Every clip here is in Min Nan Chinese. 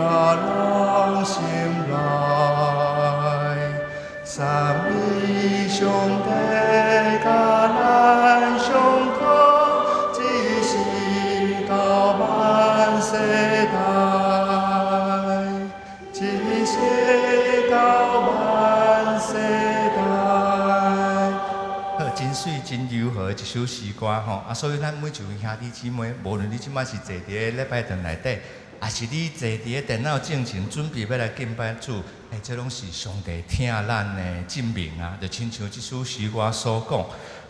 人心內。讚美上帝，佮咱相通，一世到萬世代，一世到萬世代。好，真媠真柔和的一首詩歌吼，啊，所以咱每一位兄弟姊妹，無論你這擺是坐佇咧禮拜堂內底，抑是你坐佇咧電腦前準備欲來敬拜主，欸，這攏是上帝疼咱的證明啊！就親像這首詩歌所講，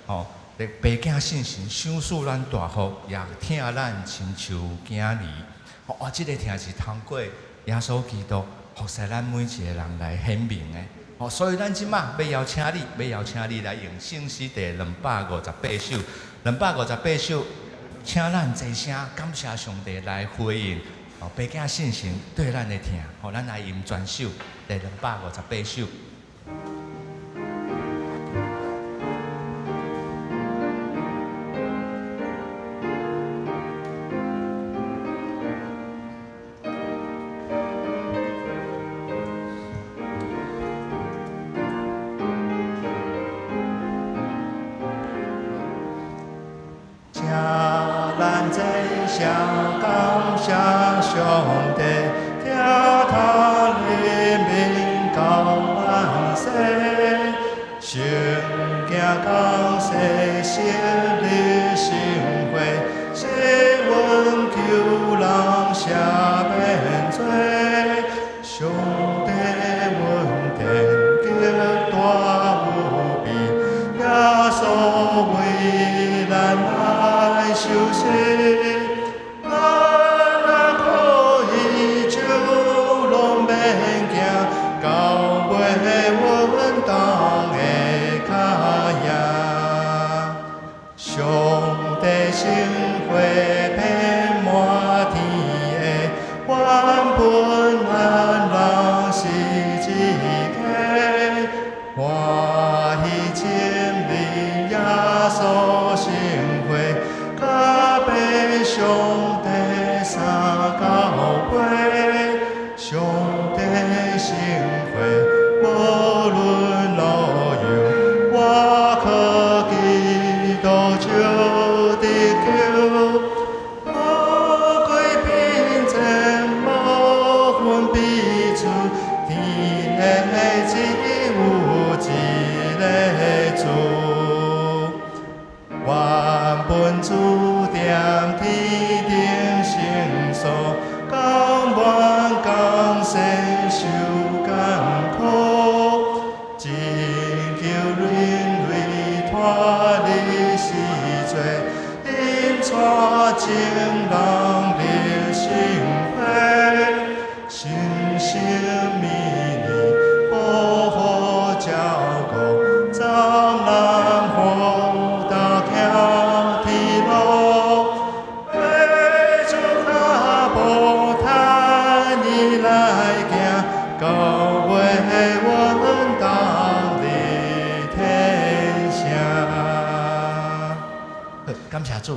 吼，爸囝信神賞賜咱大福，也疼咱親像囝兒。哇，這個疼是通過耶穌基督服侍咱每一個人來顯明的。哦，所以咱這擺欲邀請你，欲邀請你來用聖詩第258首，258首，請咱齊聲感謝上帝來回應。哦，爸囝信神對咱的疼，予咱來吟全首第258首。請咱齊聲感謝上帝，疼疼憐憫到萬世，聖囝降世成立聖會，洗阮救人赦免罪，上帝恩典極大無比，耶穌為咱來受死，咱若靠伊就攏免驚，到尾阮同會較贏。上帝聖血遍滿天下，原分咱人是一家，歡喜親臨耶穌聖血，佮爸上帝三交杯，上帝聖血無論路由，我靠基督就得救。無歸貧賤，無分彼此，天下只有一个主。原本主踮天頂聖所，甘願降世受艱苦，拯救人類脫離死罪，引帶眾人入聖會，神聖美麗保護照顧，將咱福大行天路，爬主跤步趁伊來行，到尾阮同入天城。好，感謝主。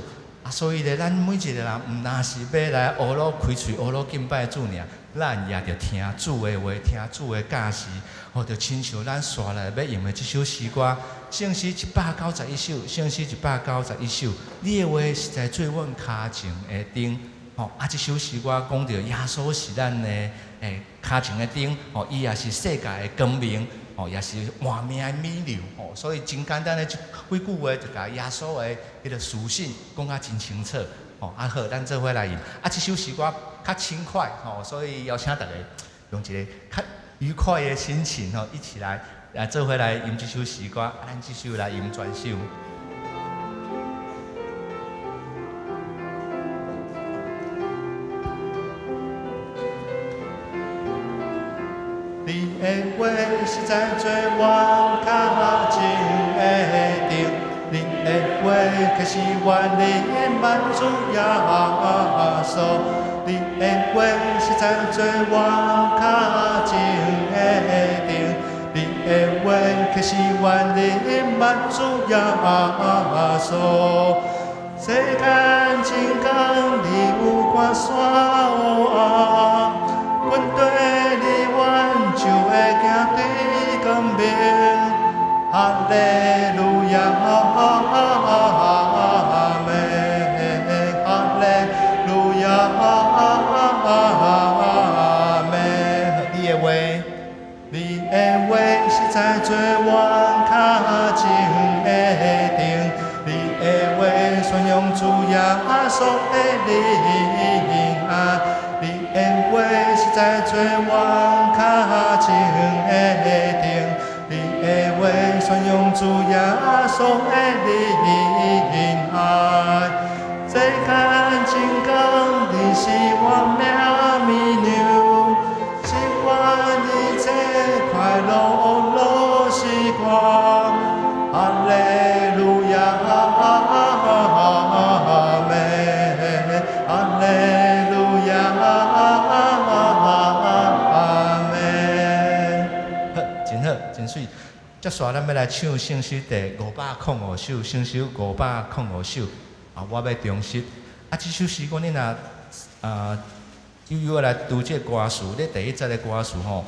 啊，所以咧，咱每一個人毋但是欲來學魯開喙學魯敬拜主爾，咱也著聽主的話，聽主的教示，予著親像咱紲來欲用的這首詩歌，聖詩191首，聖詩191首，你的話實在做阮跤前的燈。吼，啊，這首詩歌講著耶穌是咱的跤前的燈，吼，伊也是世界的光明，吼，也是活命的物流，吼，所以真簡單的這幾句話就共耶穌的彼個屬性講甲真清楚，吼，啊好，咱做伙來吟。啊，這首詩歌較輕快，吼，所以邀請大家用一個較愉快的心情，吼，一起來來做伙來吟這首詩歌，啊，咱這首來吟全首。你的話實在做阮跤前的燈，你的話啟示阮的萬主耶穌，你的話實在做阮跤前的燈，你的話啟示阮的萬主耶穌。世間情感，你有看山烏暗，阮實在做阮跤前的燈，你的話宣揚主耶穌的仁愛。這間真講，你是我命物娘，是我一切快樂樂時光。哈利路亞，阿們，哈利路亞，阿們。好，真好，真媠。接紲咱欲來唱聖詩第505首，聖詩505首。啊，我欲忠實。啊，這首詩歌你若啊，悠悠來讀這個歌詞，咧第一節的歌詞吼，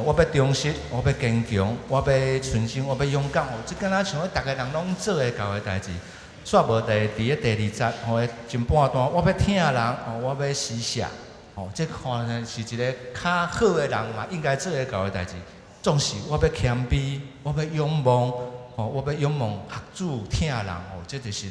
我欲忠實，我欲堅強，我欲純心，我欲勇敢吼。這敢若像逐个人攏做會到的代誌。煞無佇咧第二節吼，前半段我欲疼人，吼，我欲施捨，吼，這看呢是一个較好的人嘛，應該做會到的代誌。總是我欲謙卑，我欲仰望，吼，我欲仰望學主疼人，吼，這就是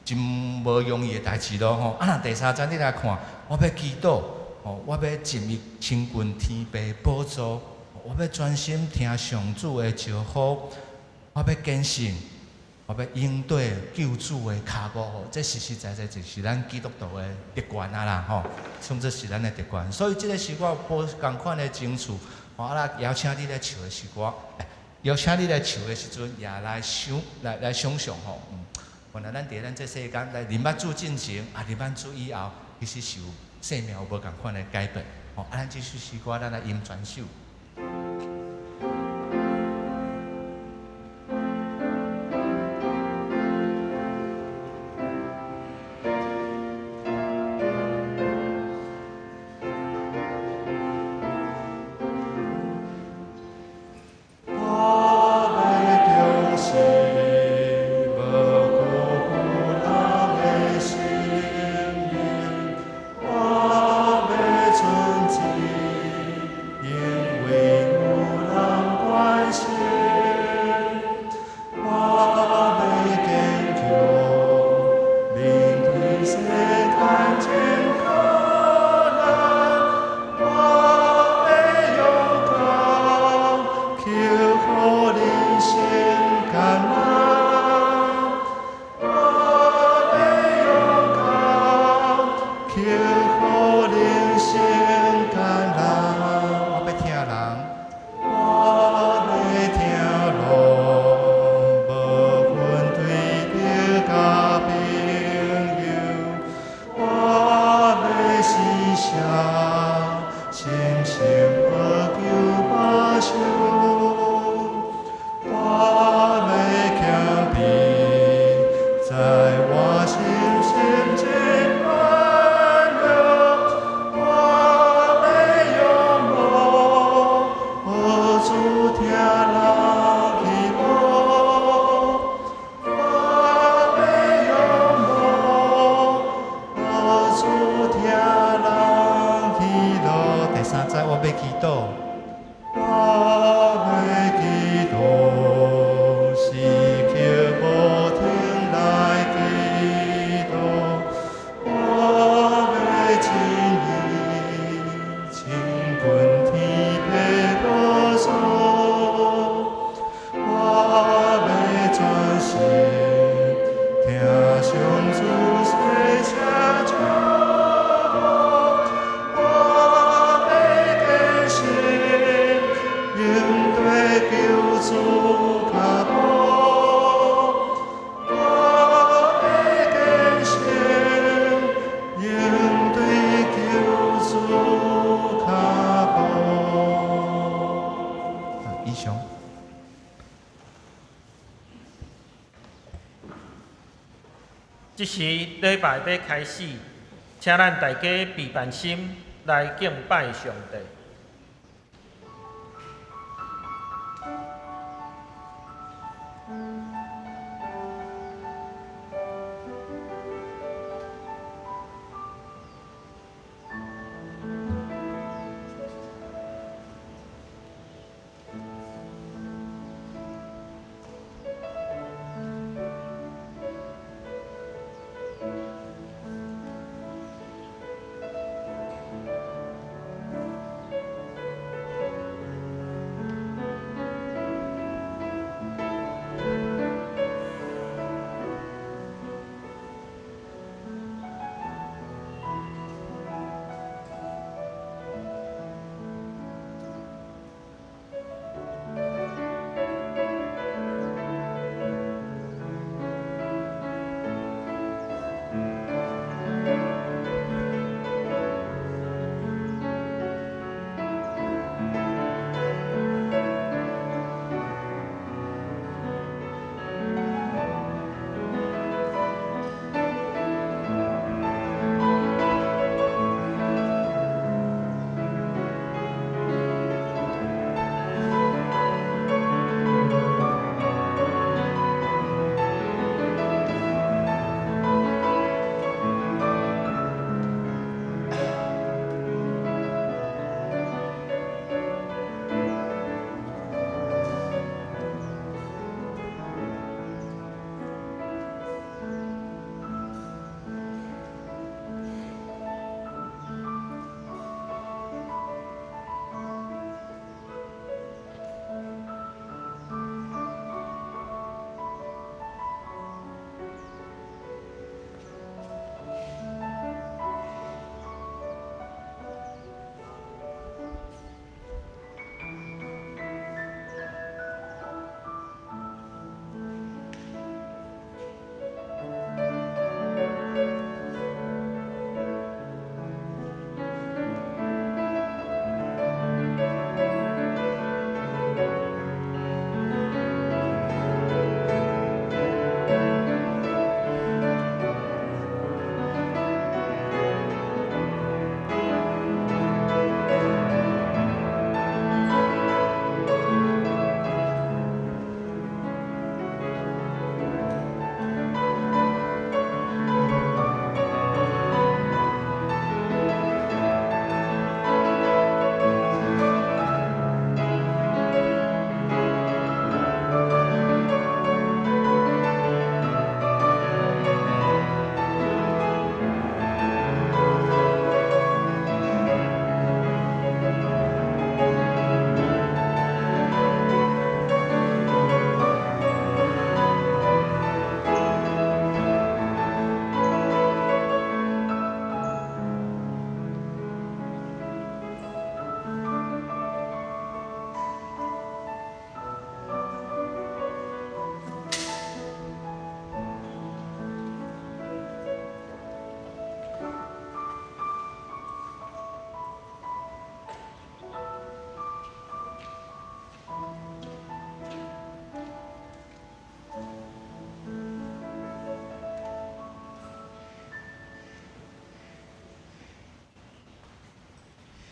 真無容易的代誌囉，吼。啊，若第三節你來看，我欲祈禱，吼，我欲進入親近天父寶座，我欲專心聽上主的招呼，我欲堅信，我欲應對救主的跤步，吼，這實實在在就是咱基督徒的特權啊啦，吼，算做是咱的特權。所以這个詩歌無仝款的情趣，我來邀請你來唱的詩歌，邀請你來唱的時陣，也來想，來想像吼，原來咱佇咱這世間來認捌主進前，啊，認捌主以後，其實是有生命有無仝款的改變。吼，啊，咱這首詩歌，咱來吟全首。我欲忠實，無辜負人的心意。我欲純真，因為有人關心。我欲堅強，面對世間真苦難。我欲勇敢，克服人生艱難。我欲勇敢，克服人生艱難。我欲疼人，我欲疼人，無分對敵佮朋友。我欲施捨，深深無求報酬。我欲謙卑，在我心心真軟弱。我欲仰望，予主疼人希望。我欲仰望，予主疼人喜樂。第三節我欲祈禱，我欲祈禱，時刻無停來祈禱。我欲進入親近天父寶座。我欲專心聽上主細聲招呼。我欲堅信，應對救主跤步。我欲堅信，應對救主跤步。以上。這時禮拜欲開始，請咱大家備辦心來敬拜上帝。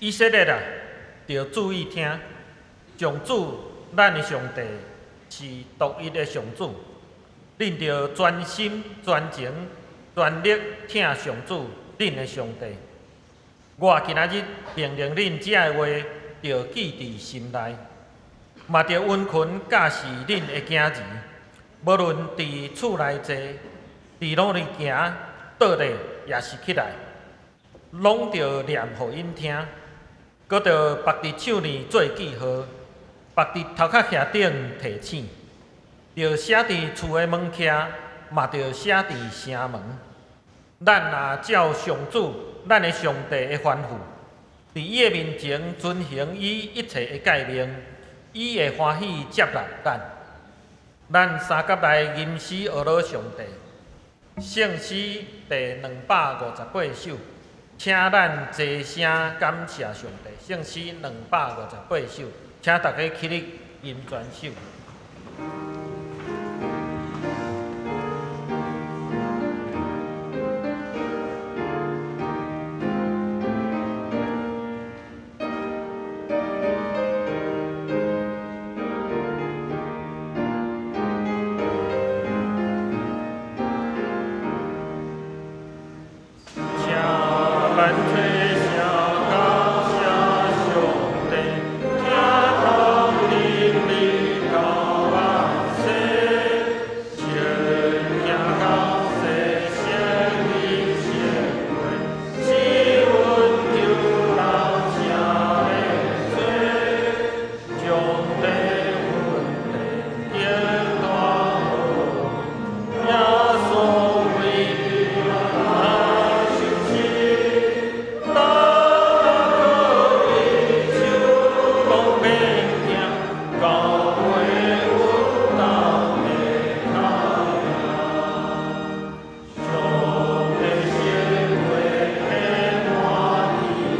以色列啊，著注意聽，上主咱的上帝是獨一的上主，恁著全心、全情、全力疼上主恁的上帝。我今仔日命令恁這个話，著記佇心內，嘛著殷勤教示恁的囝兒，無論佇厝內坐，佇路裡行，倒咧抑是起來，攏著念予𪜶聽。閣著縛佇手裡做記號，縛佇頭殼額頂提醒，著寫佇厝的門徛，嘛著寫佇城門。咱若照上主咱的上帝的吩咐，佇伊的面前遵行伊一切的誡命，伊會歡喜接納咱。咱三佮來吟詩呵咾上帝，聖詩第258首，請咱齊聲感謝上帝。聖詩258首，請大家起立吟全首。請咱齊聲感謝上帝，聽通能力到萬世，前行到世聖義聖話，賜阮救人赦免罪，上帝恩典極大奧秘，耶穌為咱受死，咱若閣為手講免驚，教會阮鬥的較贏。上帝聖話遍滿天的，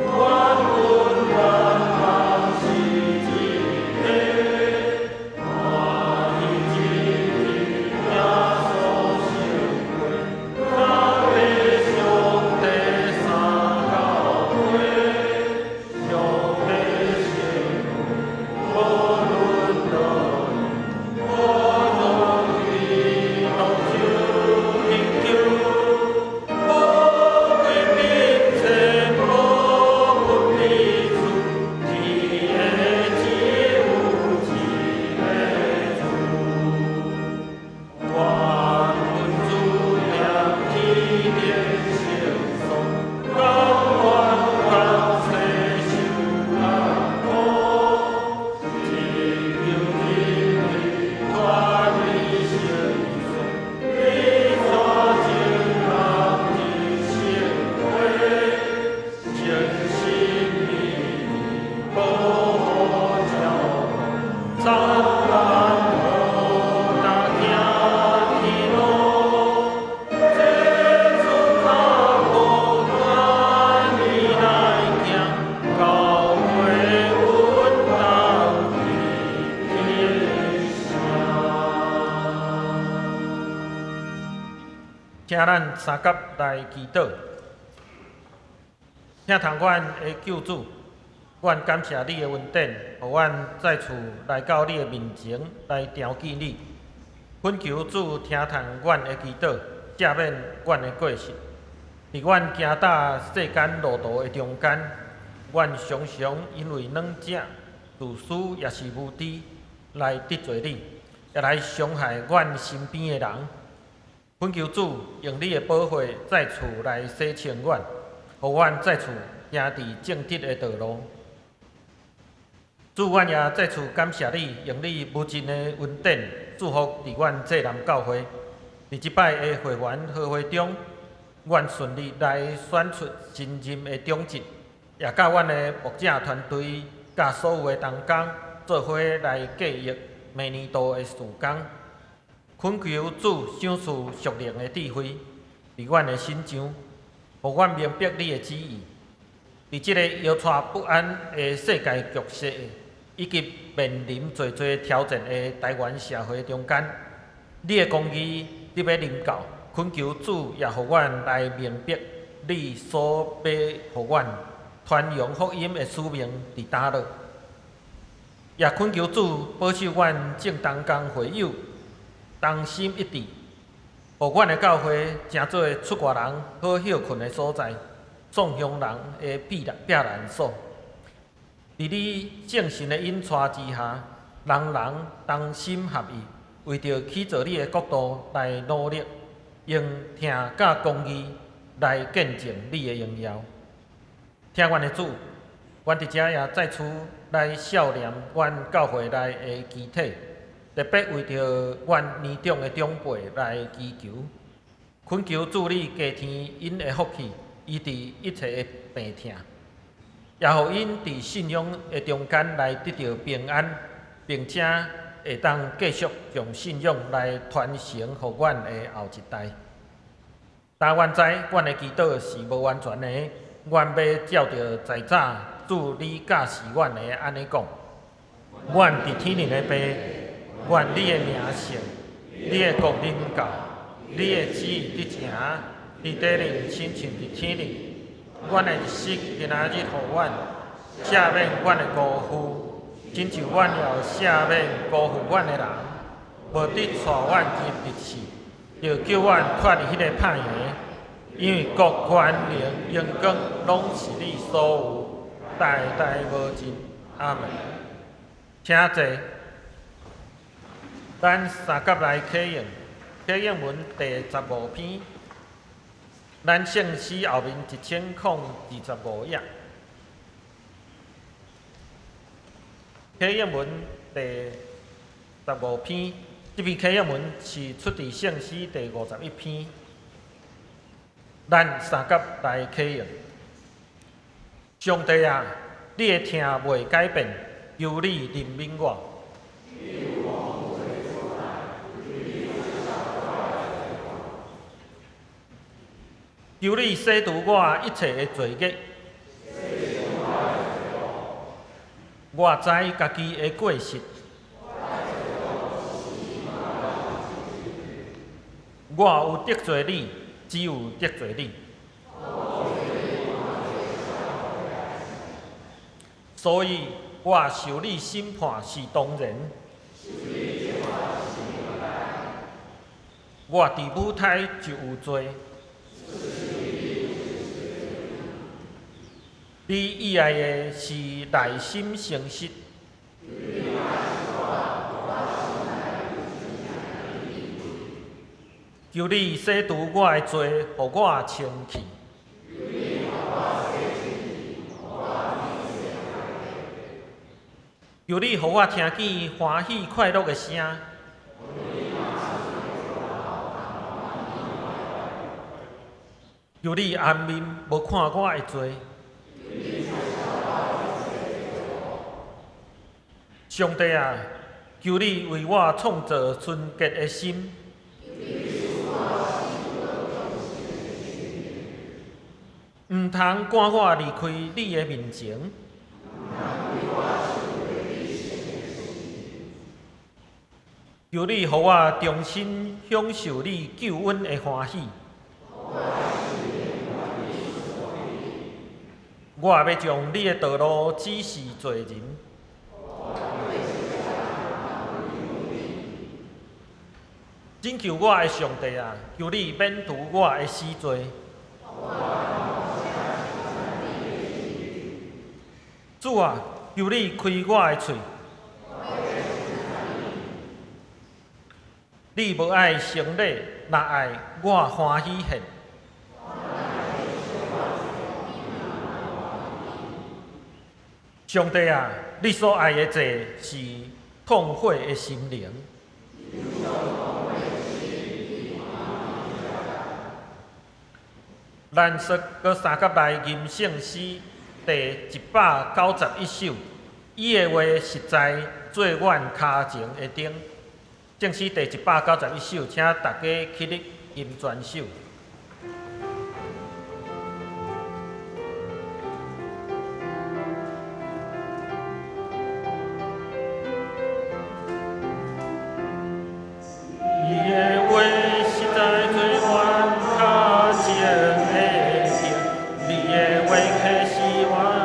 願阮願望是一個，歡喜真理耶穌聖話，讚美上帝三教會，上帝聖話無論落雨，我總伊同手尋求，無規變遷，無分彼此，天的只有一个主。願阮主念天頂聖所，甘願到世受痛苦，追求真理脫離聖所，你怎情人入聖會，誠心美麗保護照顧，讚咱何大行天路，這主腳步帶你來行，教會阮鬥佇天城。請咱三佮來祈禱。疼痛阮的救主，阮感謝你的恩典，予阮再次來到你的面前來朝見你。懇求主聽從阮的祈禱，赦免阮的過失。佇阮行踏世間路途的中間，阮常常因為軟弱、自私抑是無知來得罪你，也來傷害阮身邊的人。懇求主用你的寶血再次來洗清阮，予阮再次行佇正直的道路。主，阮也再次感謝你，用你無盡的恩典祝福佇阮濟南教會。佇這擺的會員合會中，阮順利來選出新任的長執，也佮阮的牧者團隊、佮所有的同工做伙來計劃明年度的事工。懇求主賞賜屬靈的智慧，佇阮的身上，予阮明白你的旨意。佇這個搖掣不安的世界局勢，以及面臨濟濟挑戰的台灣社會中間，你的公義得欲臨到，懇求主也予阮來明白你所欲予阮傳揚福音的使命佇打落。也懇求主保守阮眾同工會友同心一致，予阮的教會成做出外人好歇睏的所在，送鄉人的避難所。佇你聖神的引帶之下，人人同心合意，為著起造你的國度來努力，用疼佮公義來見證你的榮耀。疼阮的主，阮佇遮也再次來數念阮教會內的肢體，特別為著阮年長的長輩來祈求，懇求主你加添𪜶的福氣，醫治一切的病痛，也予𪜶佇信仰的中間來得著平安，並且會當繼續將信仰來傳承予阮的後一代。但阮知，阮的祈禱是無完全的，阮欲照著在早主你教示阮的按呢講：阮佇天頂的父，願你的名聖，你的國臨到，你的旨意得成，佇地頂親像佇天頂。阮的日食今仔日予阮，赦免阮的辜負，親像阮也有赦免辜負阮的人。無得帶阮入入試，著救阮脫離彼个歹的。因為國權能榮光攏是你所有，代代無盡。阿們。請坐。咱三甲來啟應，啟應文第15篇，咱聖詩後面1025頁。啟應文第15篇，這篇啟應文是出佇聖詩第51篇。咱三甲來啟應。上帝啊，你的疼袂改變，求你憐憫我。求你洗除我一切的罪孽。我知家己的過失。我有得罪你，只有得罪你。所以我受你審判是當然。我佇母胎就有罪。你意愛的是內心誠實。求你洗除我的罪，予我清氣。求你予我聽見歡喜快樂的聲。求你掩面無看我的罪。上帝啊，求你為我創造純潔的心。毋通趕我離開你的面前。求你予我重新享受你救恩的歡喜。我欲將你的道路指示濟人。拯救我的上帝啊，求你免除我的死罪。主啊，求你開我的喙。你無愛牲禮，若愛我歡喜獻。上帝啊，你所愛的祭是痛悔的心靈。咱說閣三甲來吟聖詩第191首，伊的話實在做阮跤前的燈。聖詩第191首，請大家起立吟全首。伊的話實在做阮跤前的燈，你的話啟示阮。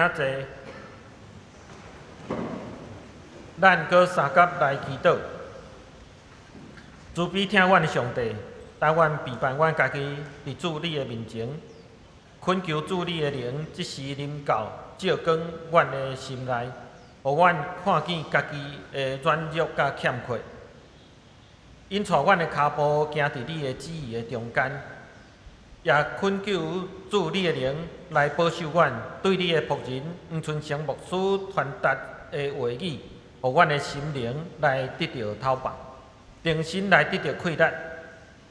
請坐。咱閣相佮來祈禱。慈悲疼阮的上帝，當阮備辦阮家己佇主你的面前，懇求主你的靈這時臨到，照光阮的心內，予阮看見家己的軟弱佮欠缺，引帶阮的跤步行佇你的旨意的中間，也懇求主你的靈來保守阮，對你的僕人黃春生牧師傳達的話語，予阮的心靈來得著透放，重新來得著氣力，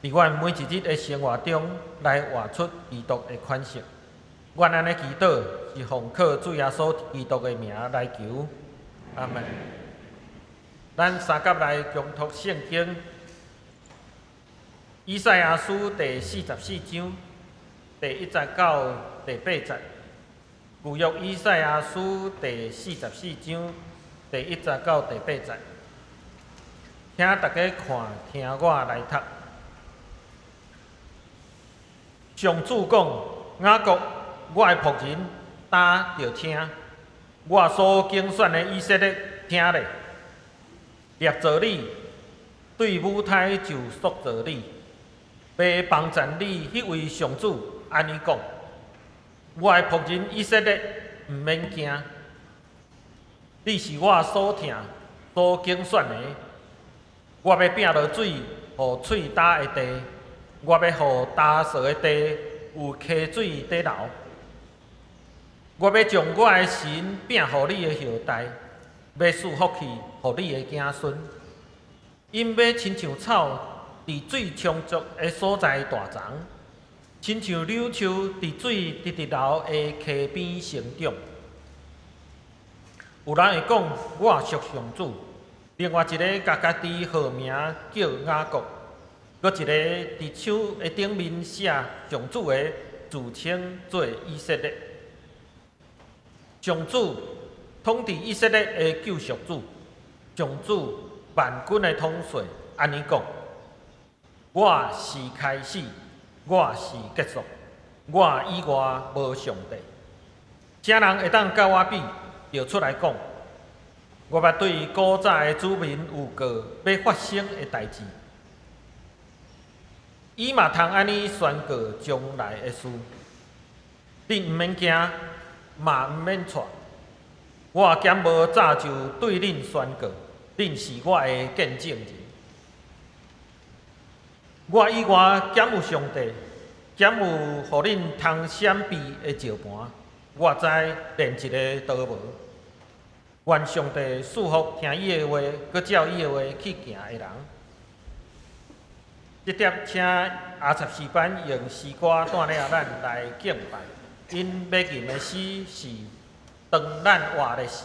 佇阮每一日的生活中來活出基督的款式。阮按呢祈禱，是奉靠主耶穌基督的名來求，阿們。咱相佮來共讀聖經，以賽亞書第四十四章第一節到第八節。舊約以賽亞書第四十四章第一節到第八節，請大家看，聽我來讀。上主講：雅各，我的僕人，焦著聽；我所揀選的以色列，聽咧。捏造你，對母胎就塑造你，欲幫贊你彼位上主按呢講：我的僕人以色列，毋免驚，你是我所疼、所揀選的。我欲摒落水，予喙焦的地；我欲予焦燥的地有溪水佇流。我欲將我的神摒予你的後代，欲賜福氣予你的子孫。𪜶欲親像草佇水充足的所在大長，親像柳樹佇水直直流的溪邊成長。有人會講我屬上主，另外一个共家己號名叫雅各，閣一个佇手的頂面寫上主的自稱做以色列。上主統治以色列的救贖主，上主萬軍的統帥按呢講：我是開始，我是結束，我以外無上帝。啥人會當佮我比？就出來講。我捌對古早的子民預告欲發生的代誌，伊嘛通按呢宣告將來的事。恁毋免驚，嘛毋免掣。我敢無早就對恁宣告，恁是我的見證人。我以外敢有上帝？敢有予恁通閃避的石盤？我知連一个都無。願上帝賜福聽伊的話，閣照伊的話去行的人。這帖請阿插詩班用詩歌帶領咱來敬拜。𪜶欲吟的詩是《當咱活的時》。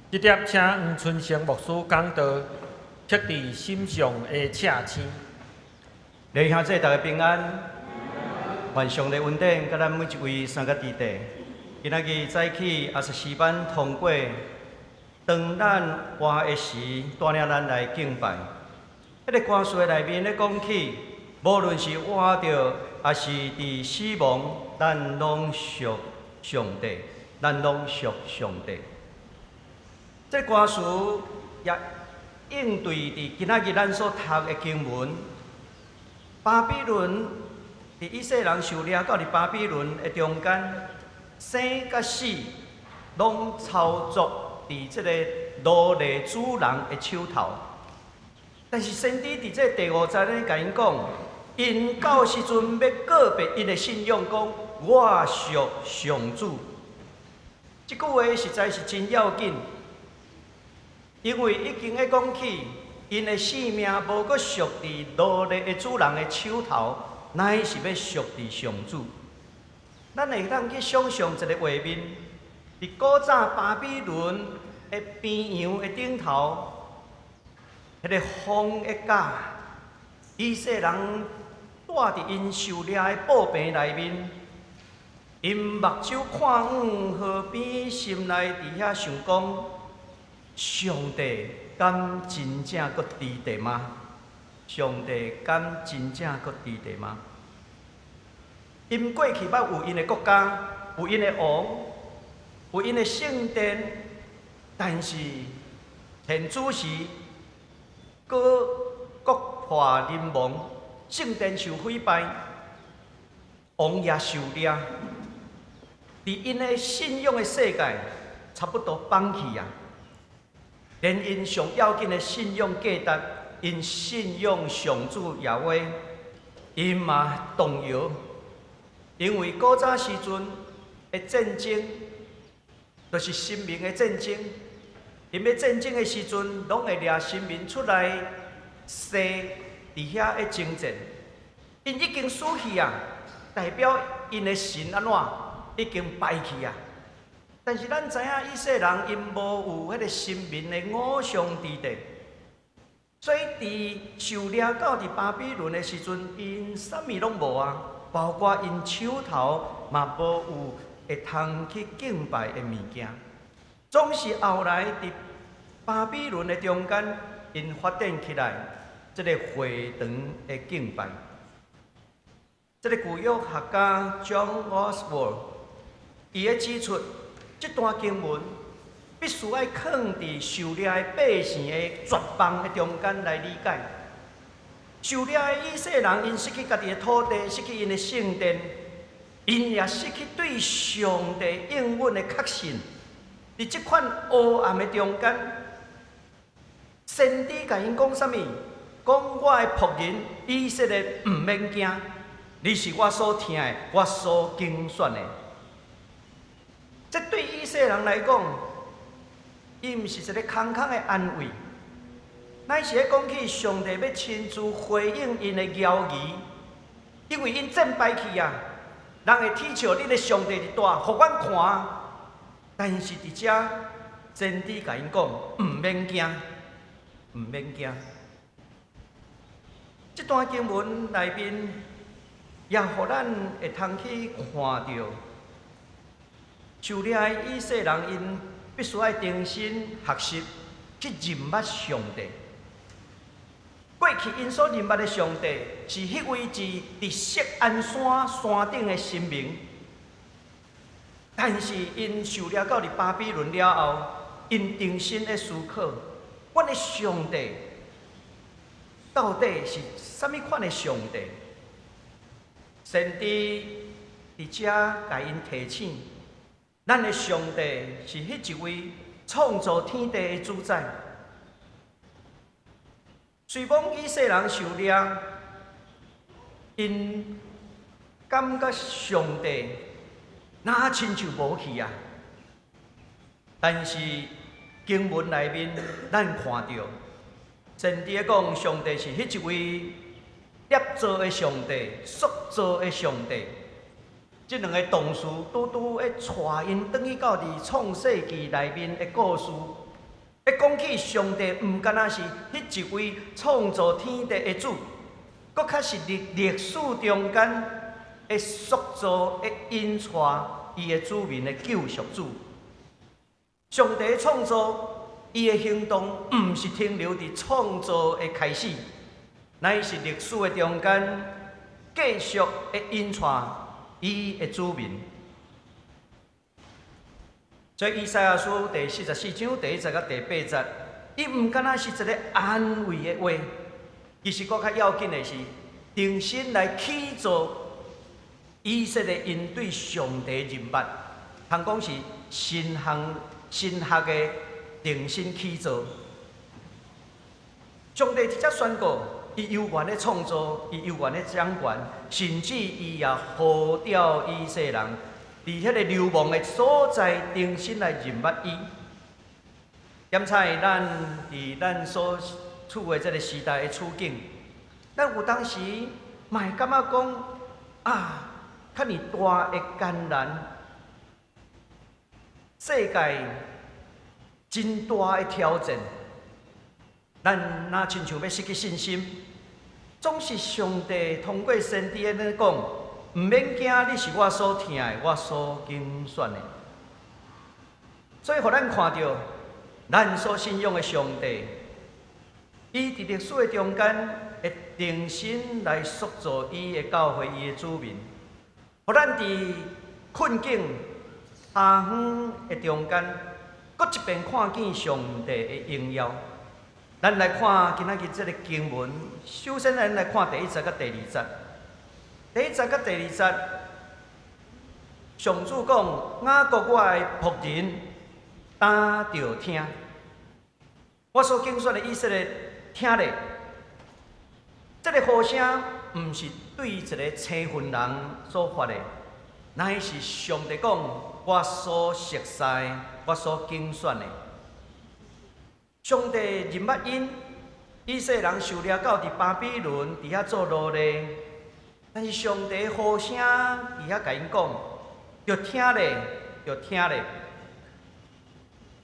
這帖請黃春生牧師講道，刻佇心上的赤星。弟兄姊妹，大家平安，願上帝恩典，佮咱每一位三個弟弟。今仔日早起阿瑟詩班通過，當咱活的時，帶領咱來敬拜。彼個歌詞內面咧講起，無論是活著，抑是佇死亡，咱攏屬上帝，咱攏屬上帝。這個歌詞也應對佇今仔日咱所讀的經文。巴比倫佇以色列人受掠到佇巴比倫的中間，生佮死攏操作佇這個奴隸主人的手頭。但是先知佇這第五節咧，共𪜶講，𪜶到時陣欲告別𪜶的信仰，講我屬上主。這句話實在是真要緊，因為已經咧講起，𪜶的性命無閣屬佇奴隸的主人的手頭，乃是欲屬佇上主。咱會當去想象一個畫面，佇古早巴比倫的邊牆的頂頭，彼個風一甲，以色列人蹛佇𪜶受掠的布棚內面，𪜶目睭看遠河邊，心內佇遐想講：上帝敢真正閣佇咧嗎？上帝敢真正閣佇咧嗎？𪜶過去捌有𪜶的國家，有𪜶的王，有𪜶的聖殿，但是現主時，閣國破人亡，聖殿受毀敗，王也受掠，佇𪜶的信仰的世界，差不多放棄啊！連𪜶上要緊的信仰價值，𪜶信仰上主耶和華，𪜶嘛動搖，因為古早時陣的戰爭，就是神明的戰爭。𪜶欲戰爭的時陣，攏會掠神明出來踅佇遐咧征戰。𪜶已經死去啊，代表𪜶的神按怎已經敗去啊。但是咱知影以色列人𪜶無有彼個神明的偶像佇咧，所以佇受掠到佇巴比倫的時陣，𪜶啥物攏無啊，包括𪜶手頭嘛無有會通去敬拜的物件。總是後來佇巴比倫的中間，𪜶發展起來這個會堂的敬拜。這個舊約學家 John Oswalt，伊咧指出，這段經文必須愛囥佇受掠的百姓的絕望的中間來理解。受掠的以色列人，𪜶失去家己的土地，失去𪜶的聖殿，𪜶也失去對上帝應允的確信。佇這款黑暗的中間，先知共𪜶講啥物？講我的僕人以色列毋免驚，你是我所疼的，我所揀選的。這對以色列人來講，伊毋是一個空空的安慰，乃是咧講起上帝欲親自回應𪜶的猶疑，因為𪜶戰敗去啊，人會恥笑恁的上帝佇佗，予阮看。但是佇遮，先知共𪜶講，毋免驚，毋免驚。這段經文內面，也予咱會通去看著，受掠的以色列人，𪜶必須愛重新學習去認捌上帝。過去𪜶所認捌的上帝，是彼位置佇錫安山山頂的神明。但是𪜶受掠到佇巴比倫了後，𪜶重新咧思考，阮的上帝到底是啥物款的上帝？先知佇遮共𪜶提醒，咱的上帝是彼一位創造天地的主宰。雖罔以色列人受掠，𪜶感覺上帝若親像無去啊？但是經文內面，咱看著，先知講上帝是彼一位捏造的上帝、塑造的上帝。這兩個動詞拄拄會帶𪜶轉去到佇創世記內面的故事。會講起上帝，毋敢若是彼一位創造天地的主，閣較是佇歷史中間會塑造、會引帶伊的子民的救贖主。上帝創造，伊的行動毋是停留佇創造的開始，乃是歷史的中間繼續會引帶伊的子民。所以以賽亞書第44章第1節佮第8節，伊毋敢若是一个安慰的話，其實閣較要緊的是，重新來起造以色列𪜶對上帝認捌，通講是神學神學的重新起造。上帝直接宣告，伊猶原咧創造，伊猶原咧掌權，甚至伊也呼召以色列人，佇彼个流亡的所在，重新來認捌伊。點彩咱佇咱所處的這个時代的處境，咱有當時嘛會感覺講啊，遮爾大的艱難，世界真大的挑戰，咱若親像欲失去信心，總是上帝通過先知咧講，毋免驚，你是我所疼的，我所揀選的。所以，予咱看著，咱所信仰的上帝，伊佇歷史的中間會重新來塑造伊的教會、伊的子民，予咱佇困境、他遠的中間，閣一遍看見上帝的榮耀。咱來看今仔日這个經文，首先咱來看第一節佮第二節。第一節佮第二節，上主講：雅各我的僕人，焦著聽。我所揀選的以色列，聽咧。這个呼聲毋是對一个生份人所發的，乃是上帝講：我所熟似，我所揀選的。上帝認捌𪜶，以色列人受掠到佇巴比倫，佇遐做奴隸。但是上帝呼聲佇遐共𪜶講，著聽咧，著聽咧。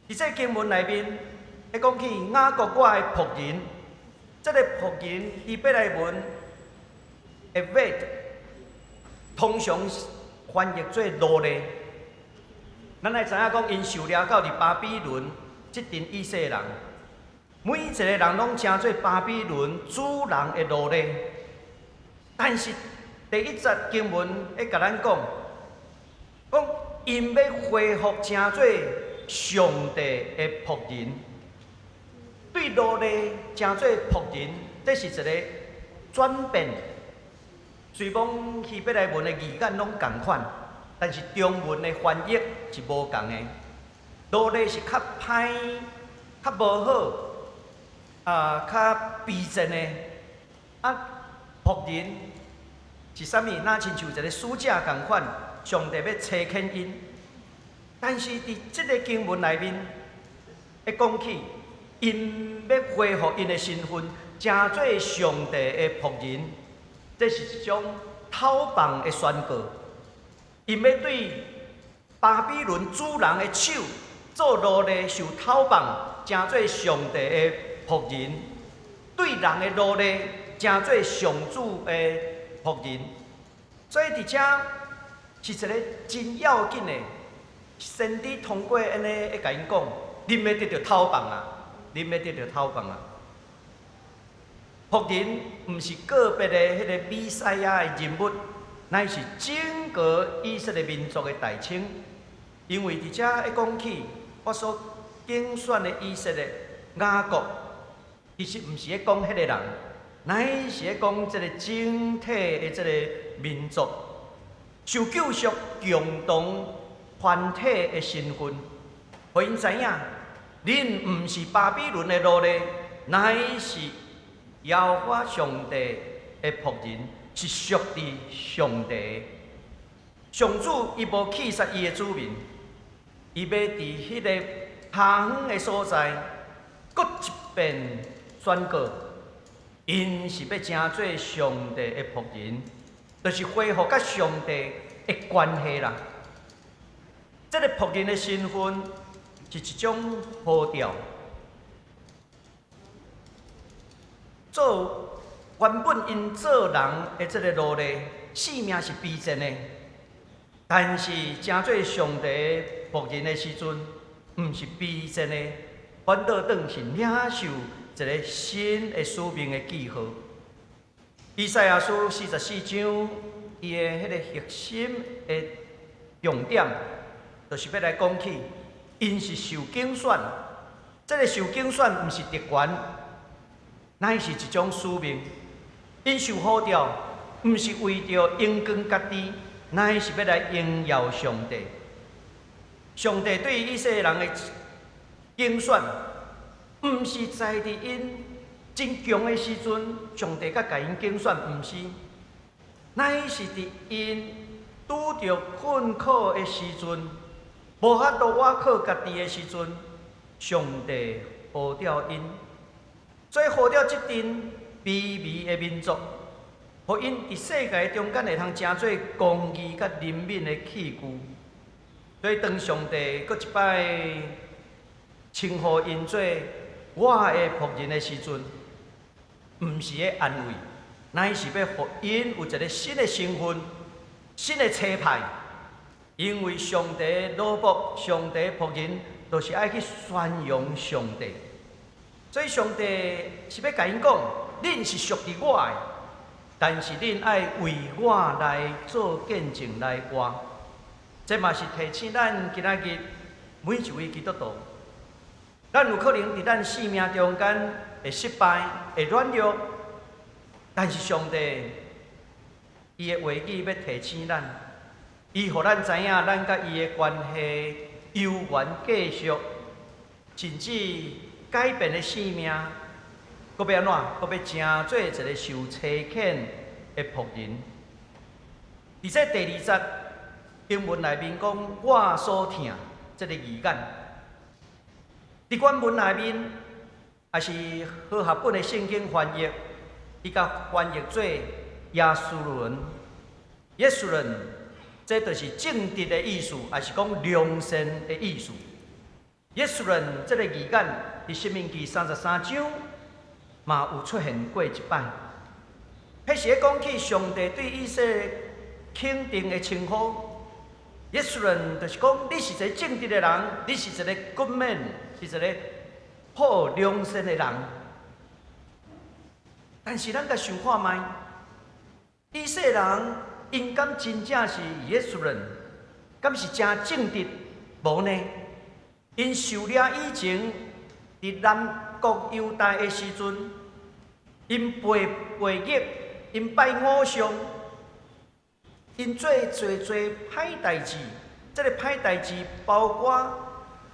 佇這經文內面，咧講起雅各我的僕人，這个僕人希伯來文 עבד，通常翻譯做奴隸。咱愛知影講，𪜶受掠到佇巴比倫，這陣以色列人，每一个人攏成做巴比倫主人的奴隸。但是第一節經文會共咱講，講𪜶欲恢復成做上帝的僕人，對奴隸成做僕人，這是一个轉變。雖罔希伯來文的字眼攏仝款，但是中文的翻譯是無仝的。奴隸是較歹、較無好、啊，較卑賤的。啊，僕人是啥物？若親像一个使者仝款，上帝欲差遣𪜶。但是佇這个經文內面，會講起，𪜶欲恢復𪜶的身份，成做上帝的僕人，這是一種討放的宣告。𪜶欲對巴比倫主人的手做奴隸，受討放，成做上帝的僕人；對人的奴隸，成做上主的僕人。所以佇遮是一个真要緊的。先知通過按呢，會共𪜶講，恁欲得著討放啊！恁欲得著討放啊！僕人毋是個別的彼个彌賽亞的人物，乃是整個以色列民族的代稱。因為佇遮會講起，我所揀選的以色列雅各，其實毋是咧講彼个人，乃是咧講這个整體的這个民族受救贖共同團體的身份，予𪜶知影，恁毋是巴比倫的奴隸，乃是耶和華上帝的僕人，是屬佇上帝的。上主伊無棄殺伊的子民，伊欲佇彼个他遠的所在，閣一遍宣告，𪜶是欲成做上帝的僕人，就是恢復佮上帝的關係啦。這个僕人的身份是一種呼召，做原本𪜶做人的這个奴隸，性命是卑賤的，但是成做上帝僕人的時陣，毋是卑賤的，反倒轉是領受一个新的使命的記號。以賽亞書44章，伊的彼个核心的重點，就是欲來講起，𪜶是受揀選，這个受揀選毋是特權，乃是一種使命。𪜶受呼召，毋是為著榮光家己，乃是欲來榮耀上帝。上帝對以色列人的揀選，毋是在佇𪜶真強的時陣，上帝才共𪜶揀選，毋是，乃是佇𪜶拄著困苦的時陣，無法度倚靠家己的時陣，上帝呼召𪜶，所以呼召這陣卑微的民族，予𪜶佇世界中間會通成做公義佮憐憫的器具。所以當上帝閣一擺稱呼𪜶做我的僕人的時陣，毋是咧安慰，乃是欲予𪜶有一个新的身份、新的差派。因為上帝奴僕、上帝僕人，就是愛去宣揚上帝。所以上帝是欲共𪜶講，恁是屬佇我的，但是恁愛為我來做見證來活。這嘛是提醒咱今仔日每一位基督徒，咱有可能佇咱生命中間會失敗、會軟弱，但是上帝伊的話語欲提醒咱，伊予咱知影咱佮伊的關係猶原繼續，甚至改變的生命，閣欲按怎？閣欲成做一个受差遣的僕人。佇這第二節經文內面講，我所疼這个字眼，佇原文內面，也是和合本的聖經翻譯，伊共翻譯做耶書崙，耶書崙，這就是正直的意思，也是講良善的意思。耶書崙這个字眼，佇申命記33章嘛有出現過一擺。彼時咧講起上帝對以色列肯定的稱呼，耶書崙就是講你是一个正直的人，你是一个 good man，是一个好良善的人。但是咱共想看覓，以色列人𪜶敢真正是耶書崙，敢是誠正直？無呢？𪜶受掠以前，佇南國猶大的時陣，𪜶背背逆，𪜶拜偶像，𪜶做濟濟歹代誌。這个歹代誌包括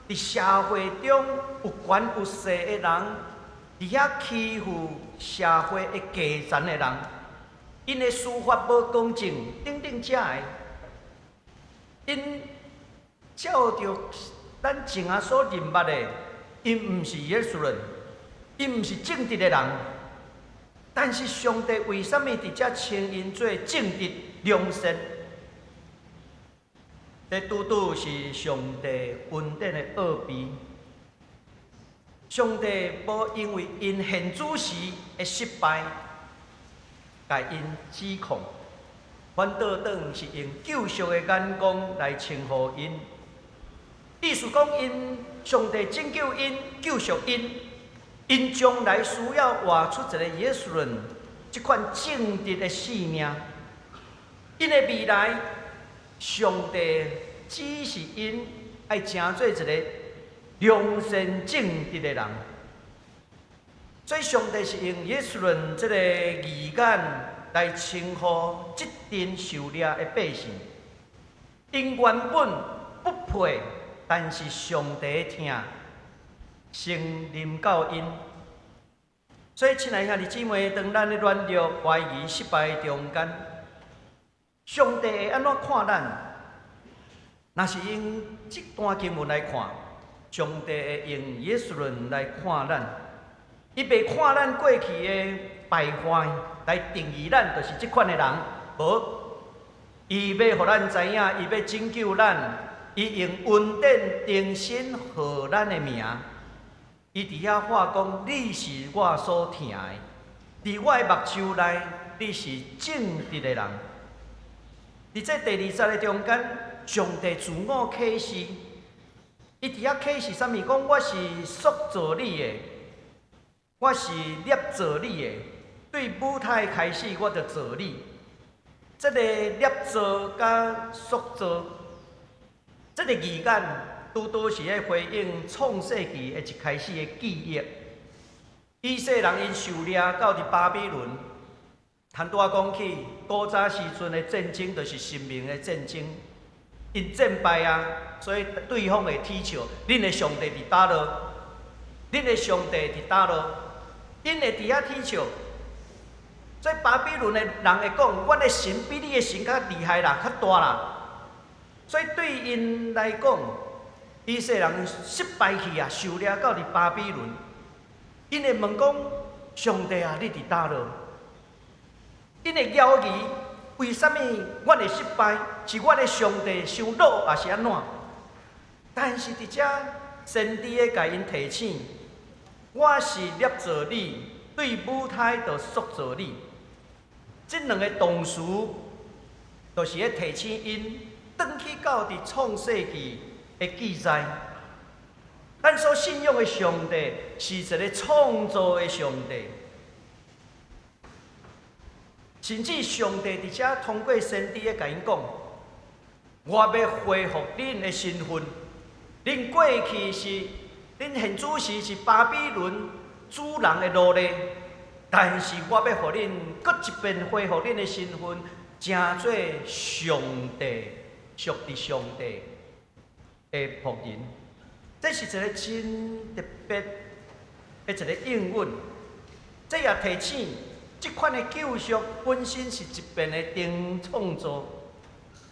佇社會中有權有勢的人，佇遐欺負社會的低層的人，𪜶的司法無公正，等等遮个，𪜶照著咱前仔所認捌的，𪜶毋是耶書崙，𪜶毋是正直的人。但是上帝為啥物佇遮稱𪜶做正直良善？這拄拄是上帝恩典的奧秘。上帝無因為𪜶獻主時的失敗，共𪜶指控，反倒轉是用救贖的眼光來稱呼𪜶。意思講，𪜶上帝拯救𪜶、救贖𪜶，𪜶將來需要活出一個耶書崙這款正直的生命。𪜶的未來，上帝指示𪜶愛成做一個良善正直的人。所以，上帝是用耶書崙這个字眼來稱呼這陣受掠的百姓。𪜶原本不配，但是上帝疼，先臨到𪜶。所以，親愛兄弟姊妹，當咱咧軟弱、懷疑、失敗中間，上帝會按怎看咱？若是用這段經文來看，上帝會用耶書崙來看咱，伊袂看咱過去的敗壞來定義咱，就是這款的人。無，伊欲予咱知影，伊欲拯救咱，伊用恩典重新號咱的名。伊佇遐話講：你是我所疼的。佇我的目睭內，你是正直的人。佇這第二節的中間，上帝自我啟示，伊佇遐啟示啥物？講我是塑造你的，我是捏造你的。對母胎開始，我就造你。這个捏造佮塑造，這个字眼，拄拄是咧回應創世記的一開始的記憶。以色列人𪜶受掠到佇巴比倫，坦拄仔講起，古早時陣的戰爭就是神明的戰爭，𪜶戰敗啊，所以對方會恥笑，恁的上帝佇佗落？恁的上帝佇佗落？𪜶會佇遐恥笑。所以巴比倫的人會講，阮的神比你的神較厲害啦，較大啦。所以對𪜶來講，以色列人失敗去啊，受掠到佇巴比倫。𪜶會問講：上帝啊，你佇佗落？𪜶會猶疑為啥物阮會失敗？是阮的上帝傷老，抑是按怎？但是佇遮先知咧共𪜶提醒：我是捏造你，對母胎就塑造你。這兩个動詞，就是咧提醒𪜶轉去到佇創世記的記載。咱所信仰的上帝是一个創造的上帝，甚至上帝佇遮通過先知咧共𪜶講：我欲恢復恁的身份，恁過去是，恁現此時是巴比倫主人的奴隸，但是我欲予恁閣一遍恢復恁的身份，成做上帝屬佇上帝的僕人。這是一个真特別的一个應允，這也提醒，這款的救贖本身是一遍的重創造。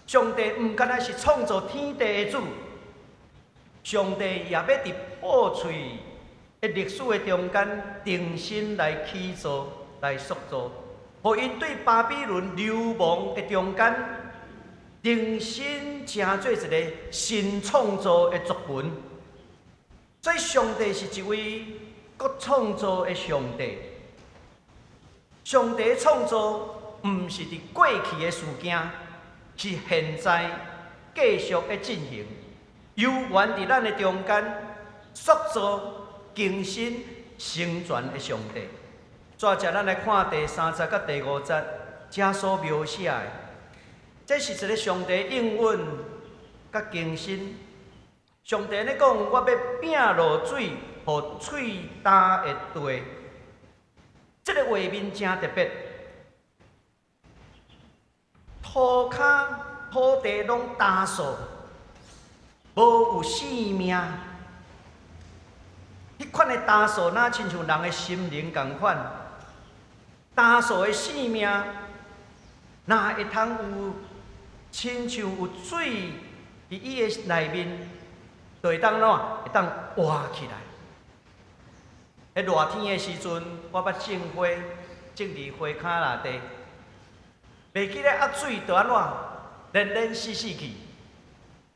上帝毋干焦是創造天地的主，上帝也欲佇破碎的歷史的中間，重新來起造、來塑造，予𪜶對巴比倫流亡的中間，重新成做一个新創造的族群。所以，上帝是一位閣創造的上帝。上帝創造毋是佇過去的事件，是現在繼續咧進行，猶原佇咱的中間塑造、更新、成全的上帝。接著咱來看第三節佮第五節，遮所描寫的，這是一个上帝應允佮更新。上帝咧講，我欲摒落水，予喙焦的地。這个畫面誠特別，塗跤土地攏焦燥，無有生命。彼款的焦燥，若親像人的心靈仝款。焦燥的生命，若會通有親像有水佇伊的內面，就會當按怎？會當活起來。彼熱天的時陣，我捌種花，種佇花崁內底，袂記咧壓水就按怎，連連死死去。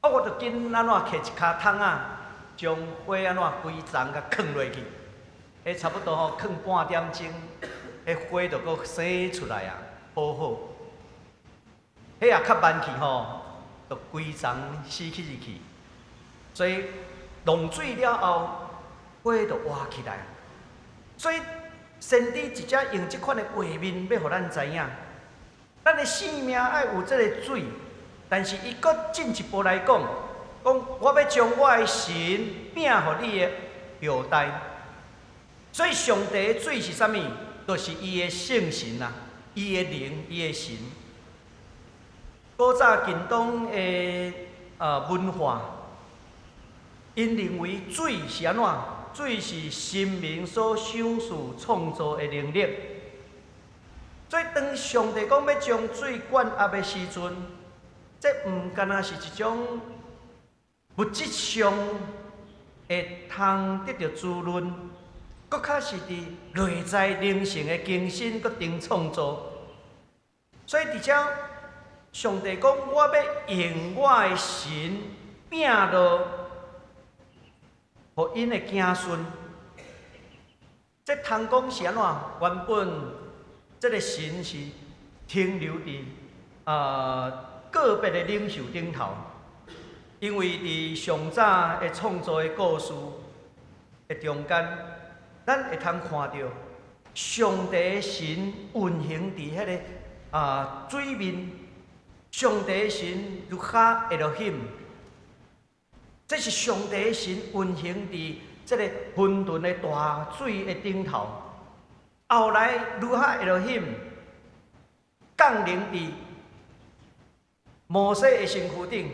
啊，我就緊按怎摕一跤桶仔，將花按怎規叢共囥落去。彼差不多吼，囥半點鐘，彼花就閣生出來啊，好好。彼也較慢去吼，就規叢死去入去。所以落水了後，花就活起來。所以先知直接用這款的畫面，欲予咱知影，咱的生命愛有這个水，但是伊閣進一步來講，講我欲將我的神摒予你的後代。所以上帝的水是啥物？就是伊的聖神啊，伊的靈，伊的神。古早近東的文化，𪜶認為水是按怎？水是神明所賞賜創造的能力。所以當上帝講欲將水灌壓的時陣，這毋干焦是一種物質上會通得著滋潤，閣較是佇內在靈性的更新，閣重創造。所以佇遮，上帝講我欲用我的神摒落，予𪜶的子孫。這通講是按怎？原本這个神是停留佇個別的領袖頂頭，因為佇上早的創造的故事的中間，咱會通看著上帝神運行佇彼个水面，上帝神 ruach Elohim，這是上帝神運行佇這个混沌的大水的頂頭。後來 ruach Elohim 降臨佇摩西的身軀頂，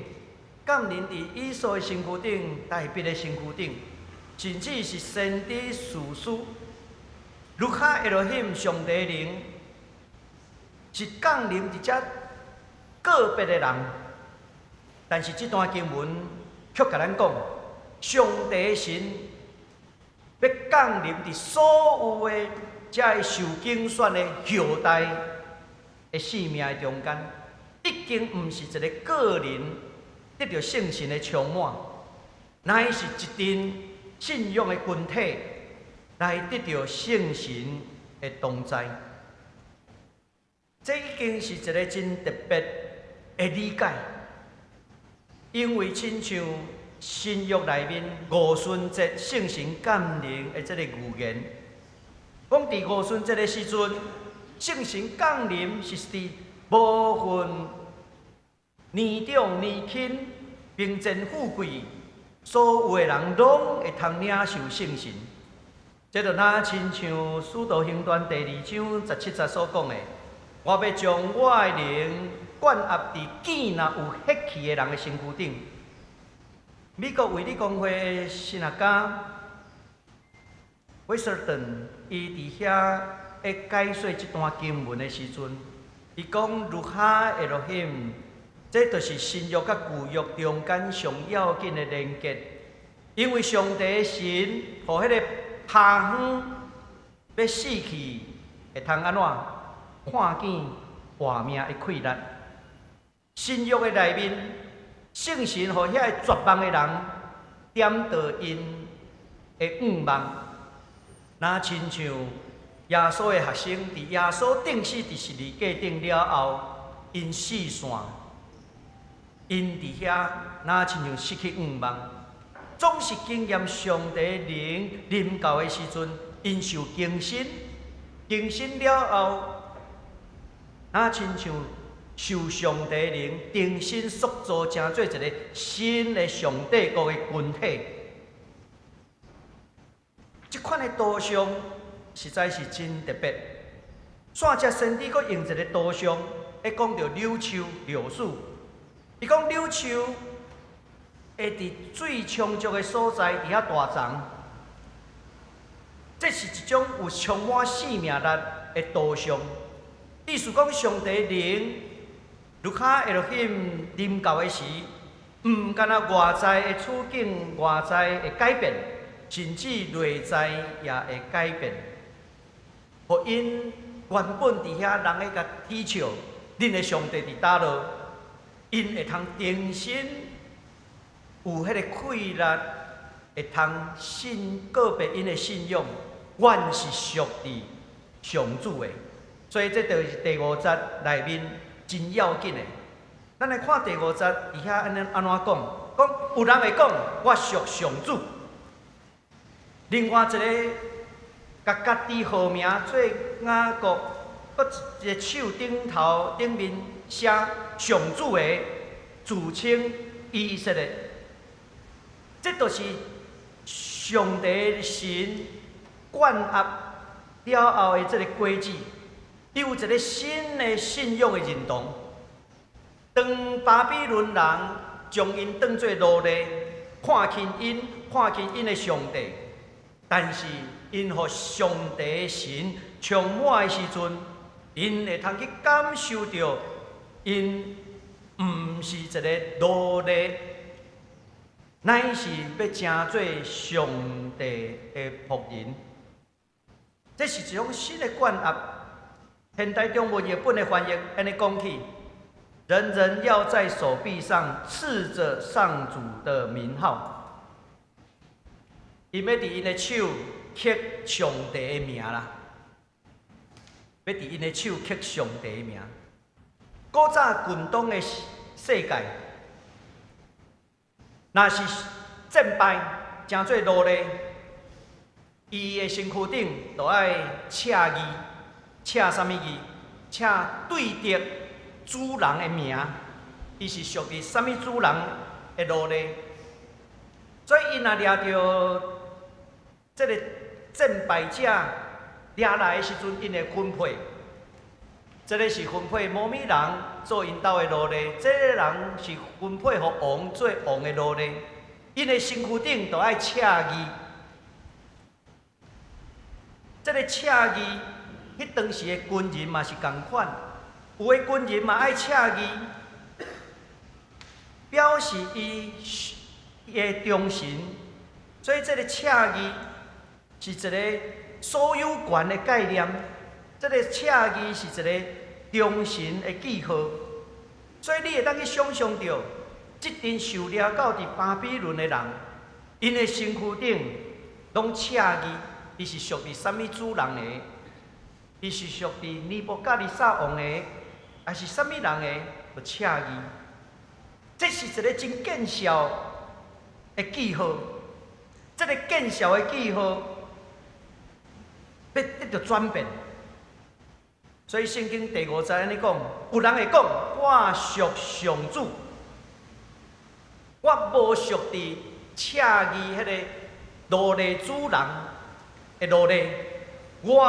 降臨佇以掃的身軀頂，大衛的身軀頂，甚至是先知士師。ruach Elohim 上帝靈是降臨佇遮個別的人，但是這段經文卻共咱講，上帝神欲降臨佇所有的遮个受揀選的後代的生命的中間，已經毋是一个個人得著聖神的充滿，乃是一陣信仰的群體來得著聖神的同在。這已經是一个真特別的理解，因為親像新約內面五旬節聖神降臨的這个預言，講佇五旬節的時陣，聖神降臨是佇無分年長年輕、貧賤富貴，所有的人攏會通領受聖神。這就若親像《使徒行傳》第二章17節所講的：我欲將我的靈灌壓佇見若有血氣的人的身軀頂。美國衛理公會的神學家威瑟頓，伊佇遐咧解說這段經文的時陣，伊講 ruach Elohim，這就是新約佮舊約中間上要緊的連結，因為上帝神予彼个瞎眼欲死去，會通按怎看見活命的氣力？新約的內面，聖神予遐個絕望的人點著𪜶的向望，若親像耶穌的學生，佇耶穌釘死佇十字架頂了後，𪜶四散，𪜶佇遐若親像失去向望，總是經驗上帝靈臨到的時陣，𪜶受更新，更新了後，若親像受上帝靈重新塑造，成做一个新的上帝國的群體。這款的圖像實在是真特別。線這先知閣用一个圖像，咧講著柳樹、柳樹。伊講柳樹會佇水充足的所在，佇遐大叢。這是一種有充滿生命力的圖像。意思講，上帝靈 ruach Elohim 臨到的時，毋干焦外在的處境、外在會改變，甚至內在也會改變。予𪜶原本佇遐人咧共恥笑，恁的上帝佇佗落？𪜶會通重新有彼个氣力，會通信告白𪜶的信仰，阮是屬佇上主的。所以這就是第五節內面真要緊的。咱來看第五節，佇遐按呢按怎講？講有人會講，我屬上主。另外一个共家己號名做雅各，閣一个手頂頭頂面寫上主的，自稱以色列。這就是上帝神灌壓了後的這个果子，伊有一个新的信仰的認同。當巴比倫人將𪜶當做奴隸，看輕𪜶，看輕𪜶的上帝，但是𪜶予上帝神充滿的時陣，𪜶會通去感受著，𪜶毋是一个奴隸，乃是欲成做上帝的僕人。這是一種新的灌壓。現代中文譯本的翻譯按呢講起：人人要在手臂上刺著上主的名號，伊欲佇𪜶的手刻上帝的名啦。欲佇𪜶的手刻上帝的名。古早近東的世界，若是戰敗，成做奴隸，伊的身軀頂就愛刺字，刺啥物字？刺對著主人的名，伊是屬佇啥物主人的奴隸。所以𪜶若掠著這個戰敗者掠來的時陣，𪜶會分配。這個是分配某物人做𪜶兜的奴隸，這個人是分配予王做王的奴隸。𪜶的身軀頂就愛刺字。這個刺字，彼當時的軍人嘛是仝款，有的軍人嘛愛刺字，表示伊的忠誠。所以這個刺字是一個所有權的概念，這個刺字是一個忠誠的記號。所以你會當去想象著，這陣受掠到佇巴比倫的人，𪜶的身軀頂攏刺字，伊是屬佇啥物主人的？伊是屬佇尼布甲尼撒王的，還是啥物人的？就刺字。這是一個真見效的記號。這個見效的記號，欲得著轉變。所以聖經第五節按呢講，有人會講：我屬上主，我無屬佇刺字彼个奴隸主人的奴隸，我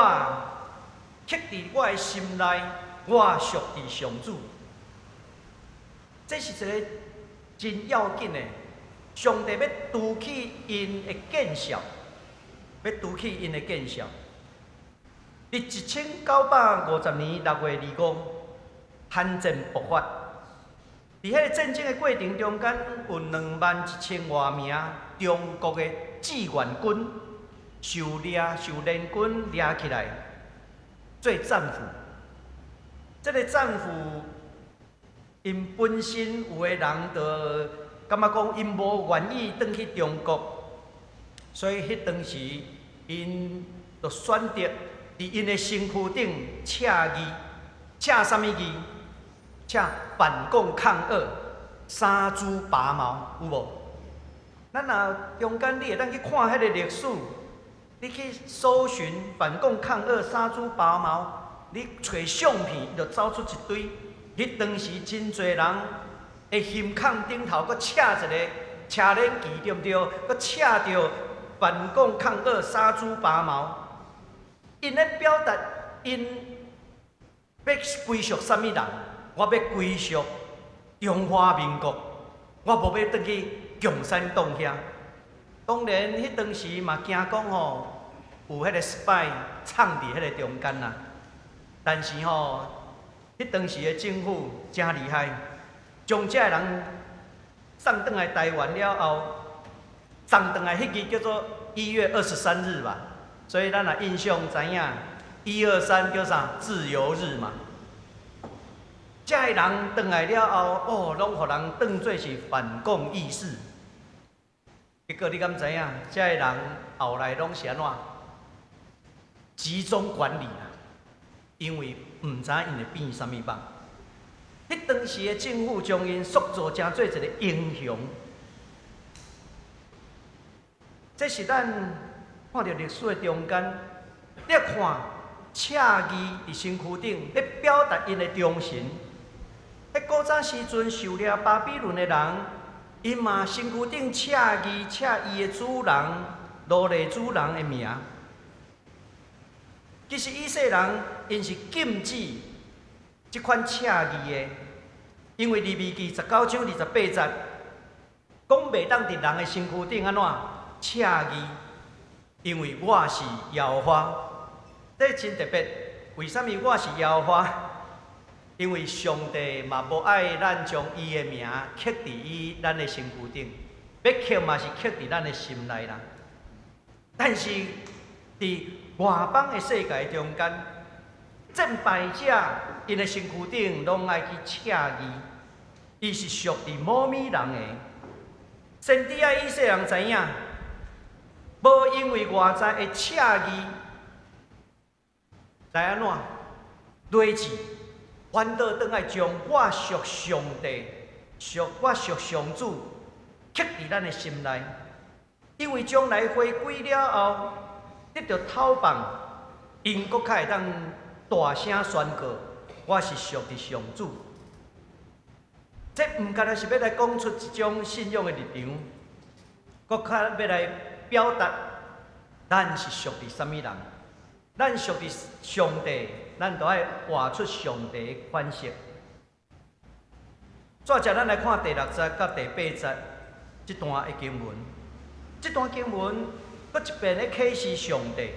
刻佇我的心內，我屬佇上主。這是一個真要緊的，上帝欲除去𪜶的見笑，欲除去𪜶的見笑。佇1950年6月25，韓戰爆發。佇彼个戰爭的過程中間，有21,000外名中國的志願軍受掠、受聯軍掠起來做戰俘。這个戰俘，𪜶本身有的人就感覺講，𪜶無願意轉去中國，所以彼當時𪜶就選擇佇𪜶的身軀頂刺字，刺啥物字？刺反共抗俄，殺豬拔毛，有無？咱若中間你會當去看彼個歷史，你去搜尋反共抗俄、殺豬拔毛，你揣相片就走出一堆。彼當時真濟人的胸坎頂頭，閣刺一个車輪旗，對毋對？閣刺著反共抗俄、殺豬拔毛。𪜶咧表達𪜶欲歸屬啥物人？我欲歸屬中華民國，我無欲轉去共產黨遐。當然，彼當時嘛驚講吼，有彼个 spy 藏佇彼个中間啦。但是吼，彼當時的政府誠厲害，將這个人送轉來台灣了後，送轉來彼日叫做1月23日吧。所以咱若印象知影，123叫啥？自由日嘛。這个人轉來了後，哦，攏予人當做是反共義士。結果你敢知影？這个人後來攏是按怎？集中管理啦，因為毋知𪜶會變啥物肉。彼當時的政府將𪜶塑造成做一個英雄。這是咱看著歷史的中間，你看刺字佇身軀頂，咧表達𪜶的忠誠。彼古早時陣受掠巴比倫的人，𪜶嘛身軀頂刺字，刺伊的主人、奴隸主人的名。其實以色列人𪜶是禁止這款刺字的，因為利未記19章28節講袂當佇人的身軀頂按怎刺字，因為我是耶和華。這真特別，為啥物我是耶和華？因為上帝嘛無愛咱將伊的名刻佇伊咱的身軀頂，欲刻嘛是刻佇咱的心內啦。但是佇外邦的世界中間，戰敗者𪜶的身軀頂攏愛去刺字，伊是屬佇某物人的。先知愛以色列人知影，無因為外在的刺字來按怎？累志反倒轉來將我屬上帝、屬我屬上主，刻佇咱的心內。因為將來回歸了後，得著討放，𪜶閣較會當大聲宣告：我是屬佇上主。這毋干焦是欲來講出一種信仰的立場，閣較欲來表達咱是屬佇啥物人。咱屬佇上帝，咱就愛活出上帝的款式。煞接咱來看第六節佮第八節這段的經文。這段經文閣一遍咧啟示上帝，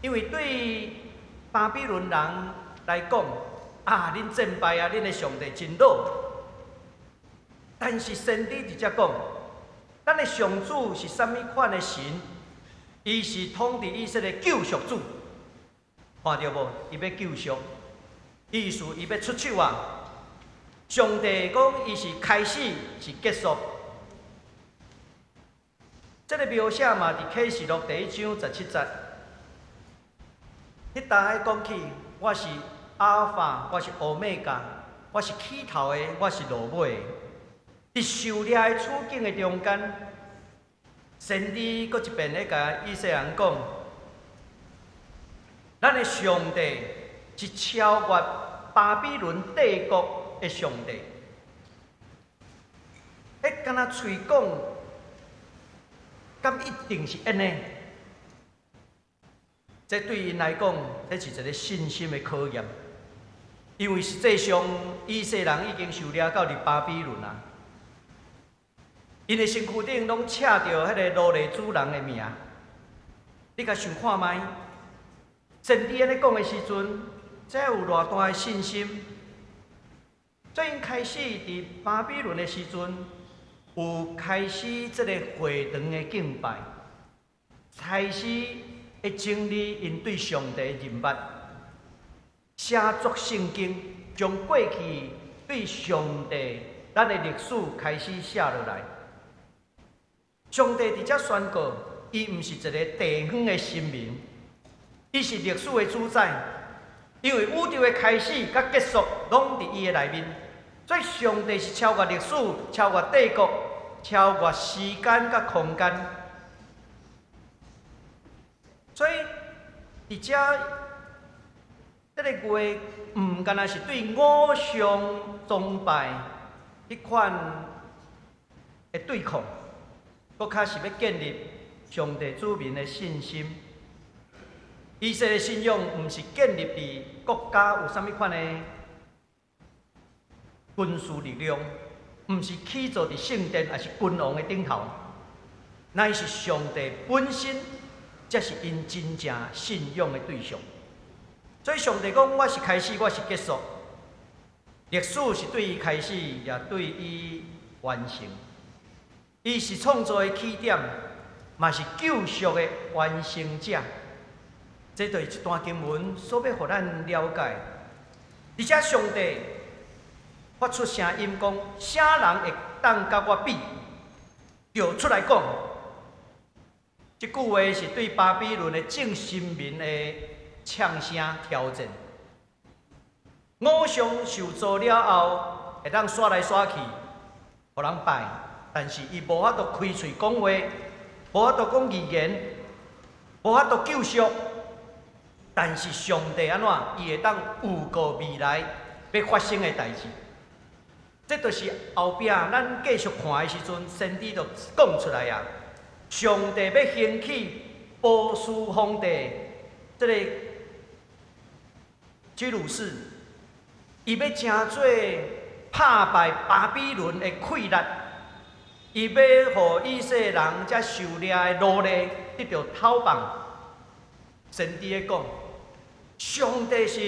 因為對巴比倫人來講，啊，恁戰敗啊，恁的上帝真老。但是先知佇遮講，咱的上主是啥物款的神？伊是統治以色列救贖主，看著無？伊欲救贖，意思伊欲出手啊！上帝講伊是開始，是結束。這个描寫嘛，佇啟示錄第一章十七節，彼搭講起，我是阿爾法，我是歐米伽，我是起頭的，我是落尾的。佇受掠的處境的中間，先知閣一遍咧共以色列人講，咱的上帝是超越巴比倫帝國的上帝。彼敢若喙講，敢一定是按呢？這對𪜶來講，這是一个信心的考驗，因為實際上以色列人已經受掠到佇巴比倫啊。𪜶的身軀頂攏刺著彼个奴隸主人的名，你共想看覓？先知按呢講的時陣，這有偌大的信心？所以𪜶開始佇巴比倫的時陣，有開始這个會堂的敬拜，開始會整理𪜶對上帝的認捌，寫作聖經，將過去對上帝咱的歷史開始寫落來。上帝佇遮宣告，伊毋是一个地方的神明，伊是歷史的主宰。因為宇宙的開始佮結束，攏佇伊的內面。所以上帝是超越歷史、超越帝國、超越時間佮空間。所以佇遮這个話，毋干焦是對偶像崇拜彼款的對抗，閣較是欲建立上帝子民的信心。以色列信仰毋是建立佇國家有啥物款的軍事力量，毋是起造佇聖殿，抑是君王的頂頭，乃是上帝本身，才是𪜶真正信仰的對象。所以上帝講：我是開始，我是結束。歷史是對伊開始，也對伊完成。伊是創造的起點，嘛是救贖的完成者。這就是這段經文所欲予咱了解。而且上帝發出聲音講：啥人會當佮我比？就出來講。這句話是對巴比倫的眾神明的嗆聲挑戰。偶像受造了後，會當刷來刷去，予人拜，但是伊無法度開喙講話，無法度講預言，無法度救贖。但是上帝按怎？伊會當預告未來欲發生的代誌。這就是後壁咱繼續看的時陣，先知就講出來啊。上帝欲興起波斯皇帝，這個居魯士，伊欲成做拍敗巴比倫的氣力，伊欲予以色列人這受掠的奴隸得著討放。先知咧講，上帝是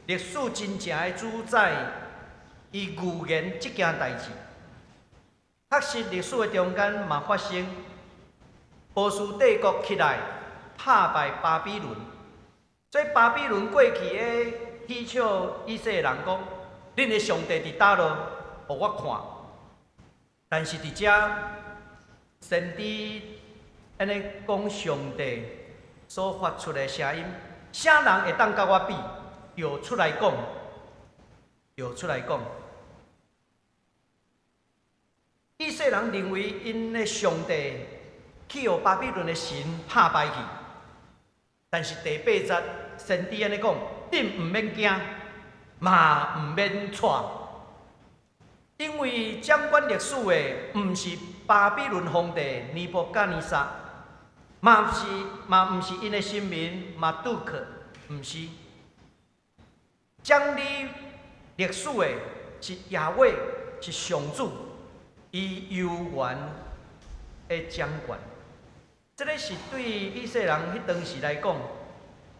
歷史真正的主宰，伊預言這件代誌。確實歷史的中間嘛發生，波斯帝國起來拍敗巴比倫，所以巴比倫過去的恥笑以色列人講：恁的上帝佇佗落，予我看。但是佇遮先知按呢講上帝所發出的聲音，啥人會當佮我比？著出來講，著出來講。以色列人認為𪜶的上帝去予巴比倫的神拍敗去，但是第八節先知按呢講：恁毋免驚，嘛毋免掣，因為掌管歷史的毋是巴比倫皇帝尼布甲尼撒，嘛毋是𪜶的神明馬杜克，毋是。掌理歷史的是耶和華，是上主，伊永遠的掌權。這个是對以色列人彼當時來講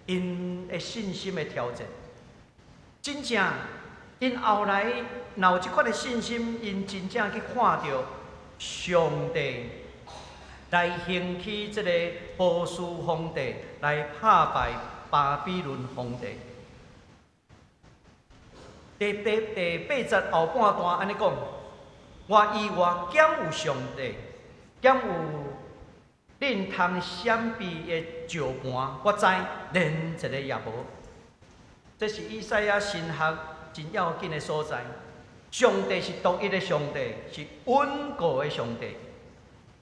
，𪜶的信心的挑戰。真正，𪜶後來若有這款的信心，𪜶真正去看著上帝來興起這个波斯皇帝來拍敗巴比倫皇帝。第八節後半段按呢講：我以外敢有上帝，敢有恁通閃避的石磐？我知連一个也無。這是以賽亞神學真要緊的所在。上帝是獨一的上帝，是穩固的上帝。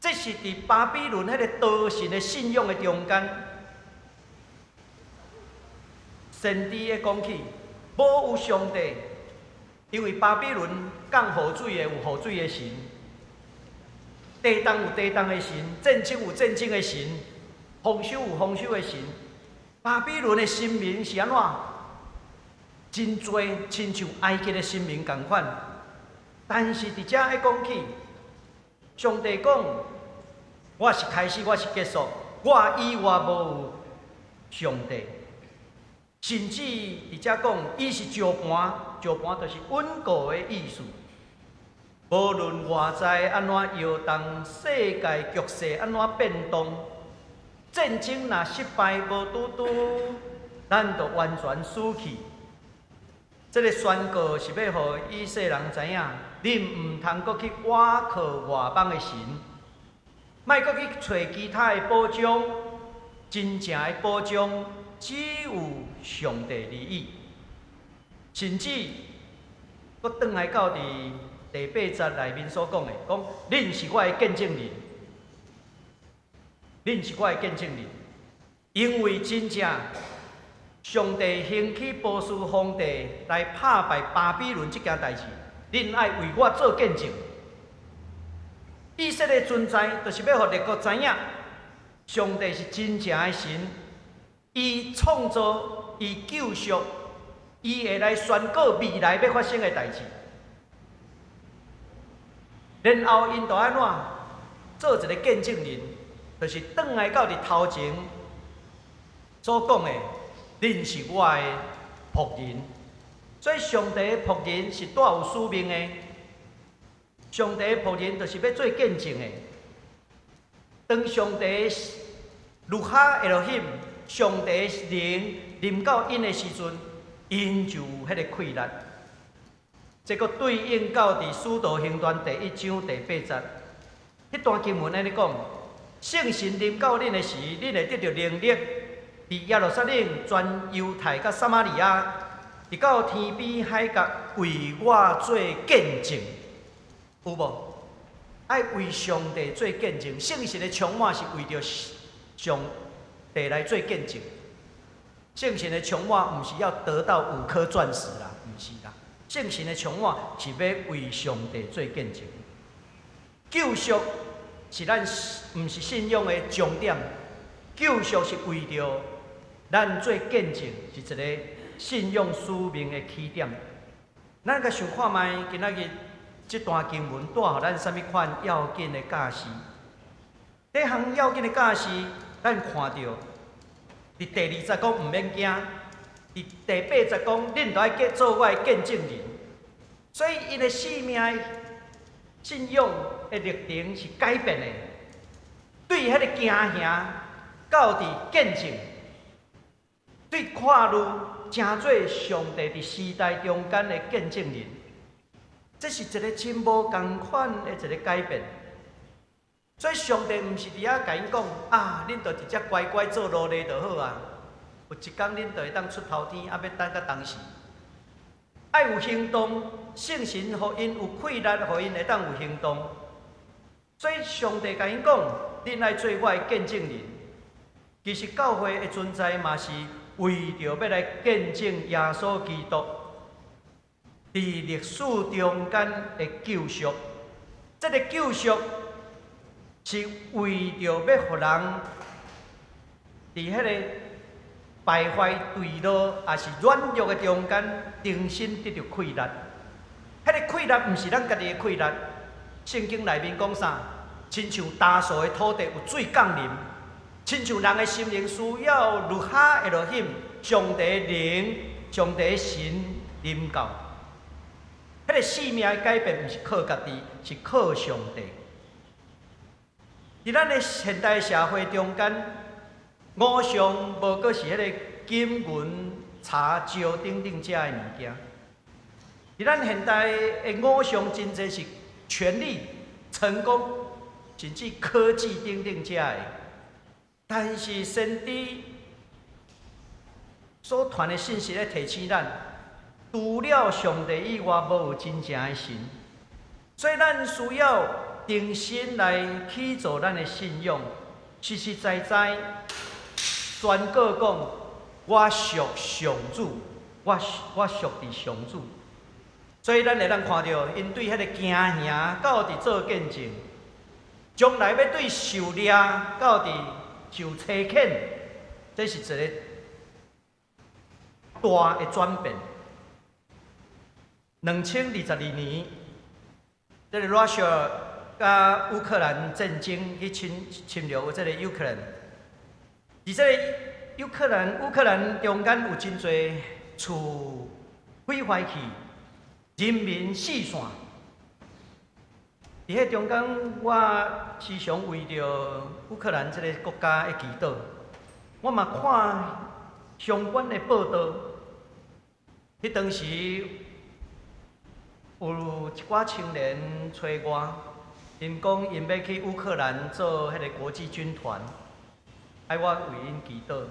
這是佇巴比倫彼個多神的信仰的中間，先知的講起，無有上帝，因為巴比倫降雨水的有雨水的神，地動有地動的神，戰爭有戰爭的神，豐收有豐收的神。巴比倫的神明是按怎？真濟，親像埃及的神明仝款。但是佇遮愛講起，上帝講：我是開始，我是結束，我以外無有上帝。甚至佇遮講，伊是石磐，石磐就是穩固的意思。無論外在按怎搖動，世界局勢按怎變動，戰爭若失敗無拄拄，咱就完全死去。這个宣告是欲予以色列人知影，恁毋通閣去倚靠外邦的神，莫閣去揣其他的保障，真正的保障只有上帝而已。甚至閣轉來到佇第八節內面所講的，講恁是我的見證人，恁是我的見證人，因為真正上帝興起波斯皇帝來拍敗巴比倫這件代誌，恁愛為我做見證。以色列存在，就是欲予列國知影，上帝是真正的神，伊創造，伊救贖，伊會來宣告未來欲發生的代誌。然後𪜶就按怎做一个見證人，就是轉來到佇頭前所講的，恁是我的僕人。所以上帝的僕人是帶有使命的。上帝的僕人就是欲做見證的。當上帝魯哈エ羅欣，上帝的靈臨到𪜶的時陣，𪜶就有彼个氣力。這閣對應到佇使徒行傳第一章第八節，彼段經文按呢講：聖神臨到恁的時，恁會得著能力，佇耶路撒冷、全猶太佮撒瑪利亞，直到天邊海角，為我做見證。有無？愛為上帝做見證，聖神的充滿是為著上帝來做見證。聖神的充滿毋是要得到五顆鑽石啦，毋是啦。聖神的充滿是欲為上帝做見證。救贖是咱毋是信仰的終點，救贖是為著咱做見證，是一个信仰使命的起點。咱共想看覓，今仔日這段經文帶予咱啥物款要緊的教示？這項要緊的教示，咱看著佇第二節講毋免驚，佇第八節講恁著愛做我的見證人。所以𪜶的生命的信仰的歷程是改變的，對彼个驚嚇到佇見證，對看路成做上帝佇時代中間的見證人，這是一个真無仝款的一个改變。所以上帝毋是佇遐共𪜶講啊，恁著直接乖乖做奴隸就好啊。有一工恁就會當出頭天，啊欲等到當時。愛有行動，聖神予𪜶有氣力，予𪜶會當有行動。所以上帝共𪜶講：恁愛做我的見證人。其實教會的存在嘛是為著欲來見證耶穌基督佇歷史中間的救贖。這個救贖是為著欲予人佇彼個敗壞墜落，抑是軟弱的中間，重新得著氣力。彼個氣力毋是咱家己的氣力。聖經內面講啥？親像焦燥的土地有水降臨，親像人的心靈需要 ruach Elohim，上帝的靈、上帝的神臨到。彼個生命的改變毋是靠家己，是靠上帝。佇咱的現代社會中間，偶像無閣是彼個金銀茶石等等遮的物件。佇咱現代的偶像真濟是權力、成功，甚至科技等等遮的。但是先知所傳的信息咧提醒咱，除了上帝以外，無有真正的神。所以咱需要重新來起造咱的信仰，實實在在宣告講：我屬上主，我屬佇上主。所以咱會當看著，𪜶對彼個行營到佇做見證，將來欲對狩獵到佇受差遣，這是一個大的轉變。2022年，這個 Russia 佮烏克蘭戰爭去侵略這個烏克蘭，佇這個烏克蘭中間有真濟厝毀壞去，人民四散。佇彼中間，我時常為著烏克蘭這個國家的祈禱，我嘛看相關的報道。彼當時有一寡青年揣我，𪜶講𪜶欲去烏克蘭做彼個國際軍團，愛我為𪜶祈禱。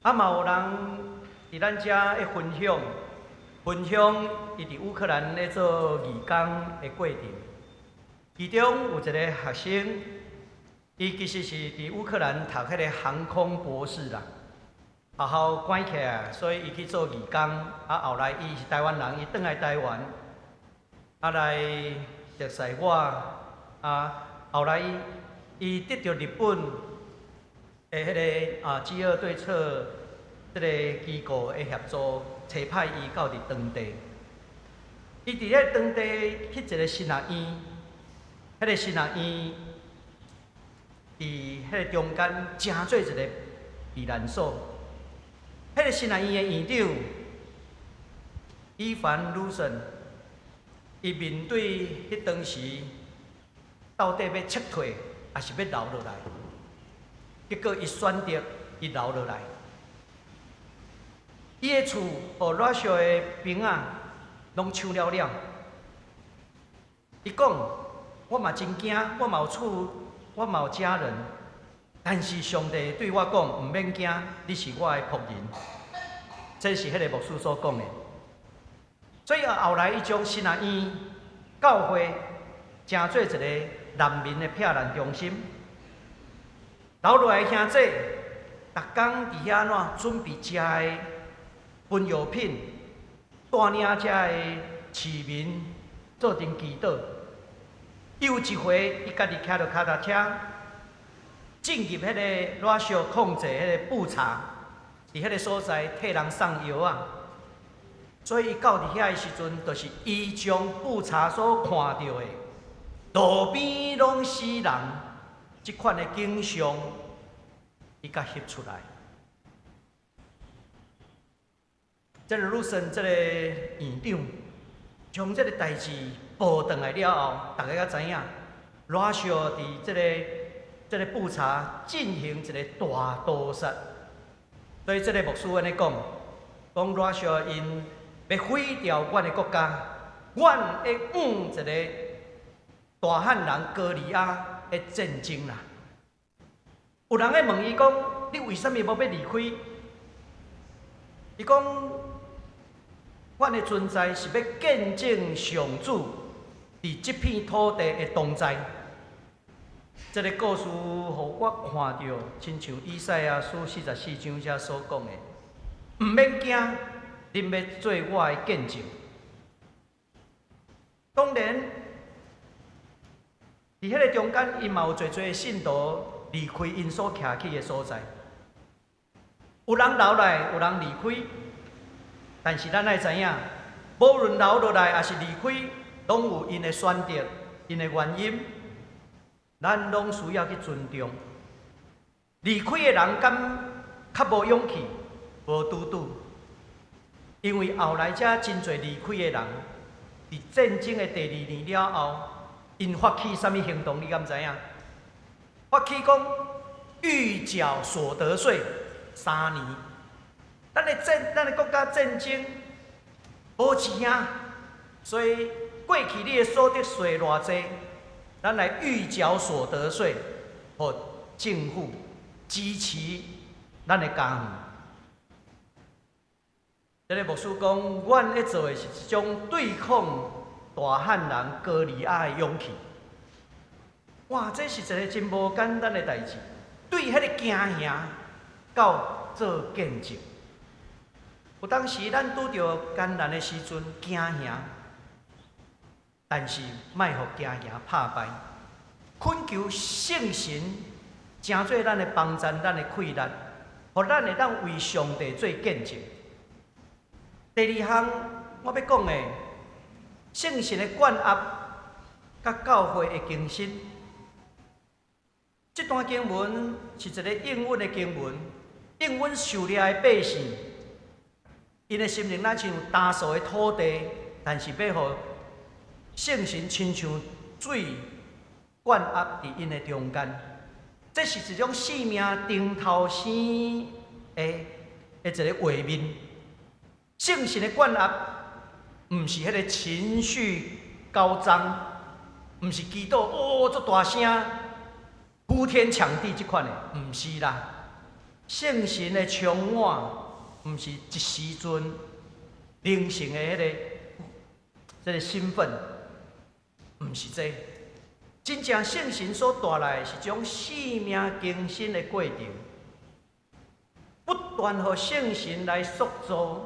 啊，嘛有人佇咱遮咧分享，分享伊佇烏克蘭咧做義工的過程。其中有一個學生，伊其實是佇烏克蘭讀彼個航空博士啦。學校關起來，所以伊去做義工。啊，後來伊是台灣人，伊轉來台灣，啊來熟似我。啊，後來伊得著日本的彼個飢餓對策這個機構的協助，差派伊到佇當地。伊佇咧當地彼一個神學院，彼個神學院佇彼個中間成做一個避難所。彼個神學院的院長伊凡魯森，伊面對彼當時到底欲撤退，抑是欲留落來？結果伊選擇伊留落來。伊的厝予 Russia 的兵仔攏搶了了。伊講：我嘛真驚，我嘛有厝，我嘛有家人。但是上帝對我講，毋免驚，你是我的僕人。這是彼個牧師所講的。所以後來伊將神學院教會成做一個難民的避難中心。留落來兄弟，逐工佇遐怎準備食的分藥品，帶領遮的市民做陣祈禱。有一回，伊家己騎著跤踏車進入彼個 Russia 控制彼個布查，佇彼個所在替人送藥仔。所以伊到佇遐的時陣，就是伊將布查所看著的路邊攏死人，這款的景象，伊共翕出來。這個魯森這個院長將這個代誌報轉來了後，大家才知影，Russia 佇這個布查進行一個大屠殺。所以這個牧師按呢講，講 Russia 𪜶欲毀掉阮的國家，阮會向一個大漢人歌利亞的戰爭啦。有人咧問伊講：你為啥物無欲離開？伊講，阮的存在是欲見證上主佇這片土地的同在。這个故事予我看著，親像以賽亞書44章遮所講的，毋免驚，恁欲做我的見證。當然，佇彼个中間，𪜶嘛有濟濟信徒離開𪜶所徛起的所在，有人留來，有人離開。但是咱愛知影，無論留落來抑是離開，攏有𪜶的選擇，𪜶的原因，咱攏需要去尊重。離開的人敢較無勇氣？無拄拄，因為後來遮真濟離開的人，佇戰爭的第二年了後，𪜶發起啥物行動？你敢知影？發起講預繳所得稅3年。咱的國家戰爭無錢啊，所以過去你的所得稅偌濟，咱來預繳所得稅，予政府支持咱的家園。這个牧師講，阮咧做的是一種對抗大漢人歌利亞的勇氣。哇，這是一个真無簡單的代誌，對彼个驚嚇到做見證。有當時咱拄著艱難的時陣，驚嚇，但是莫予驚嚇拍敗。懇求聖神，成做咱的幫贊，咱的氣力，予咱會當為上帝做見證。第二項我欲講的，聖神的灌壓，佮教會的更新。這段經文是一个應允的經文，應允受掠的百姓，𪜶的心靈若像乾燥的土地，但是欲予聖神親像水灌壓佇𪜶的中間。這是一種生命重頭生的一个畫面。聖神的灌壓，毋是彼个情緒高漲，毋是祈禱哦，足大聲，呼天搶地這款的，毋是啦。聖神的充滿，毋是一時陣靈性的彼个興奮，毋是這。真正聖神所帶來的是一種生命更新的過程，不斷予聖神來塑造、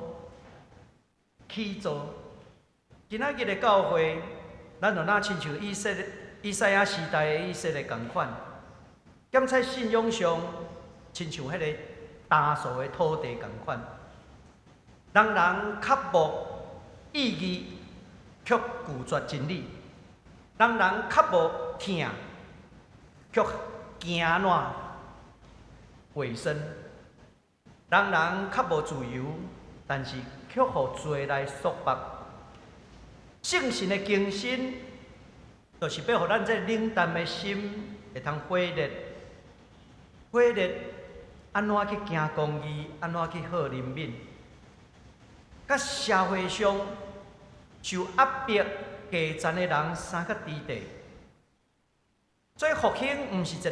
起造。今仔日的教會，咱就若親像以賽亞時代的以色列仝款，檢查信仰上，親像彼个乾燥的土地仝款，人人渴慕意義，卻拒絕真理；人人渴慕疼，卻驚按怎委身；人人較無自由，但是卻予罪來束縛。聖神的更新，就是欲予咱這冷淡的心會通火熱，火熱按怎去行公義，按怎去好憐憫，佮社會上受壓迫、低層的人相佮佇地。所以復興毋是一个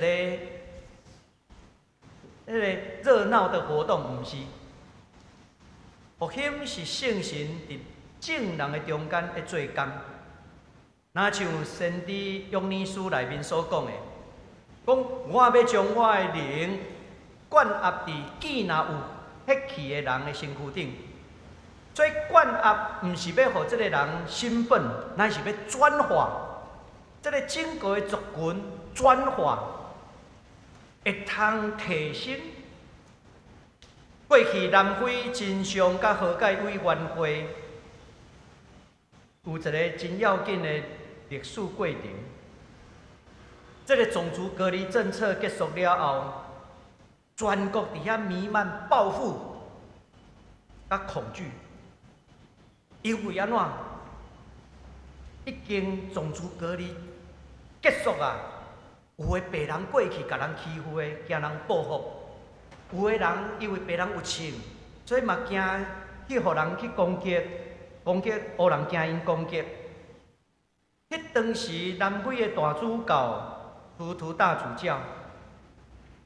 彼个熱鬧的活動，毋是。復興是聖神佇眾人的中間咧做工，若像先知約尼書內面所講的，講我欲將我的靈灌壓佇見若有血氣的人的身軀頂。所以灌壓毋是欲予這个人興奮，乃是欲轉化這个整個的族群轉化，會通提升。過去南非真相佮和解委員會有一个真要緊的歷史過程。這个種族隔離政策結束了後，全國佇遐彌漫報復佮恐懼，因為按怎？已經種族隔離結束啊，有的白人過去共人欺負的，驚人報復；有的人因為白人有銃，所以嘛驚去予人去攻擊，攻擊烏人驚𪜶攻擊。彼當時南非的大主教圖圖大主教，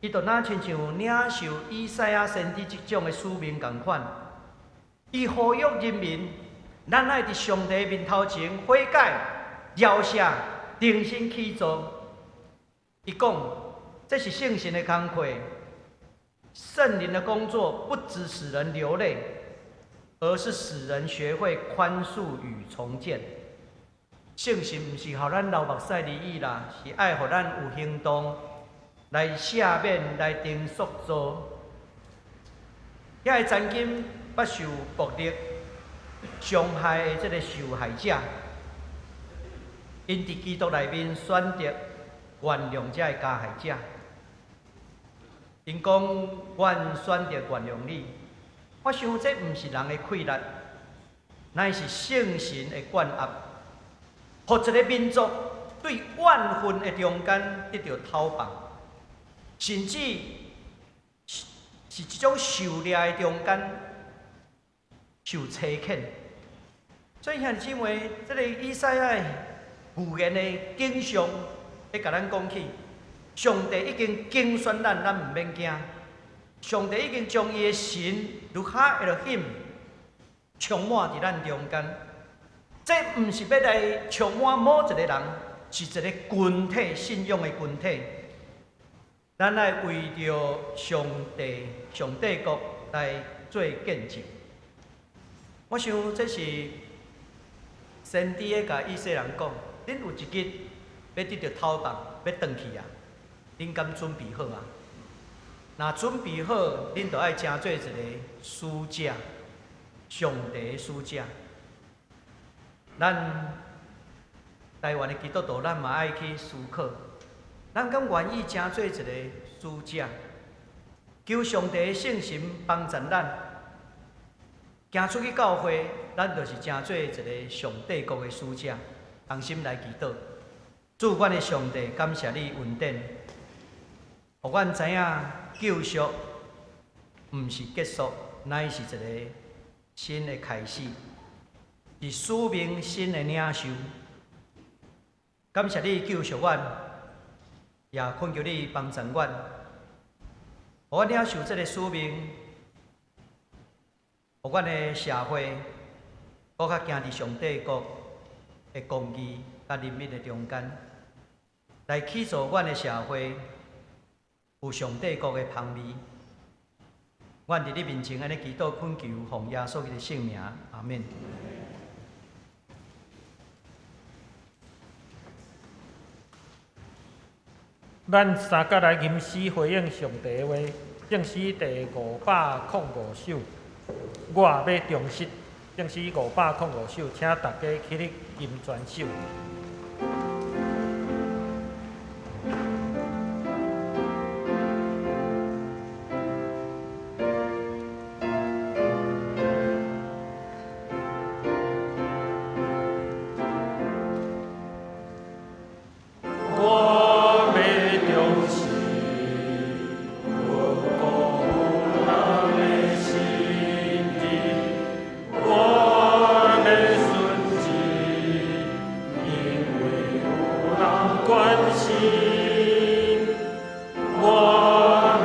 伊就若親像領受以賽亞先知這種的使命仝款，伊呼籲人民，咱愛佇上帝面頭前悔改、饒赦、重新起造。伊講，這是聖神的工課，聖靈的工作不只使人流淚，而是使人學會寬恕與重建。聖神毋是予咱流目屎而已啦，是愛予咱有行動來赦免、來重塑造。遐个曾經捌受暴力傷害的這个受害者，𪜶佇基督內面選擇原諒這个加害者。𪜶講：阮選擇原諒你。我想這毋是人的氣力，乃是聖神的灌壓，予一个民族對怨恨的中間得著透放，甚至是這種受掠的中間受差遣。所以兄弟姊妹，這个以賽亞預言的景象，咧共咱講起，上帝已經揀選咱，咱毋免驚。上帝已經將伊的神 Ruach Elohim 充滿佇咱中間。這毋是欲來充滿某一個人，是一个群體信仰的群體。咱愛為著上帝、上帝國來做見證。我想這是先知咧共以色列人講：恁有一日欲得著偷放，欲轉去啊！恁敢準備好啊？若準備好，恁就愛成做一个使者，上帝的使者。咱台灣的基督徒，咱嘛愛去思考，咱敢願意成做一個使者，求上帝的聖神幫助咱，行出去教會，咱就是成做一个上帝國的使者，同心來祈禱。主，阮的上帝，感謝你恩典，予阮知影救贖毋是結束，乃是一个新的開始，是使命新的領受。感謝你救贖阮，也懇求你幫助阮，予阮領受這个使命，予阮的社會閣較行佇上帝國的公義佮人民的中間，來起造阮的社會有上帝國的芳味。阮佇你面前按呢祈禱懇求，奉耶穌基督聖名，阿們。咱三角來吟詩回應上帝的話，聖詩第505首，我欲忠實。聖詩505首，請大家起立吟全首。我欲忠實，無辜負人的心意，我欲順志，因為有人關心。我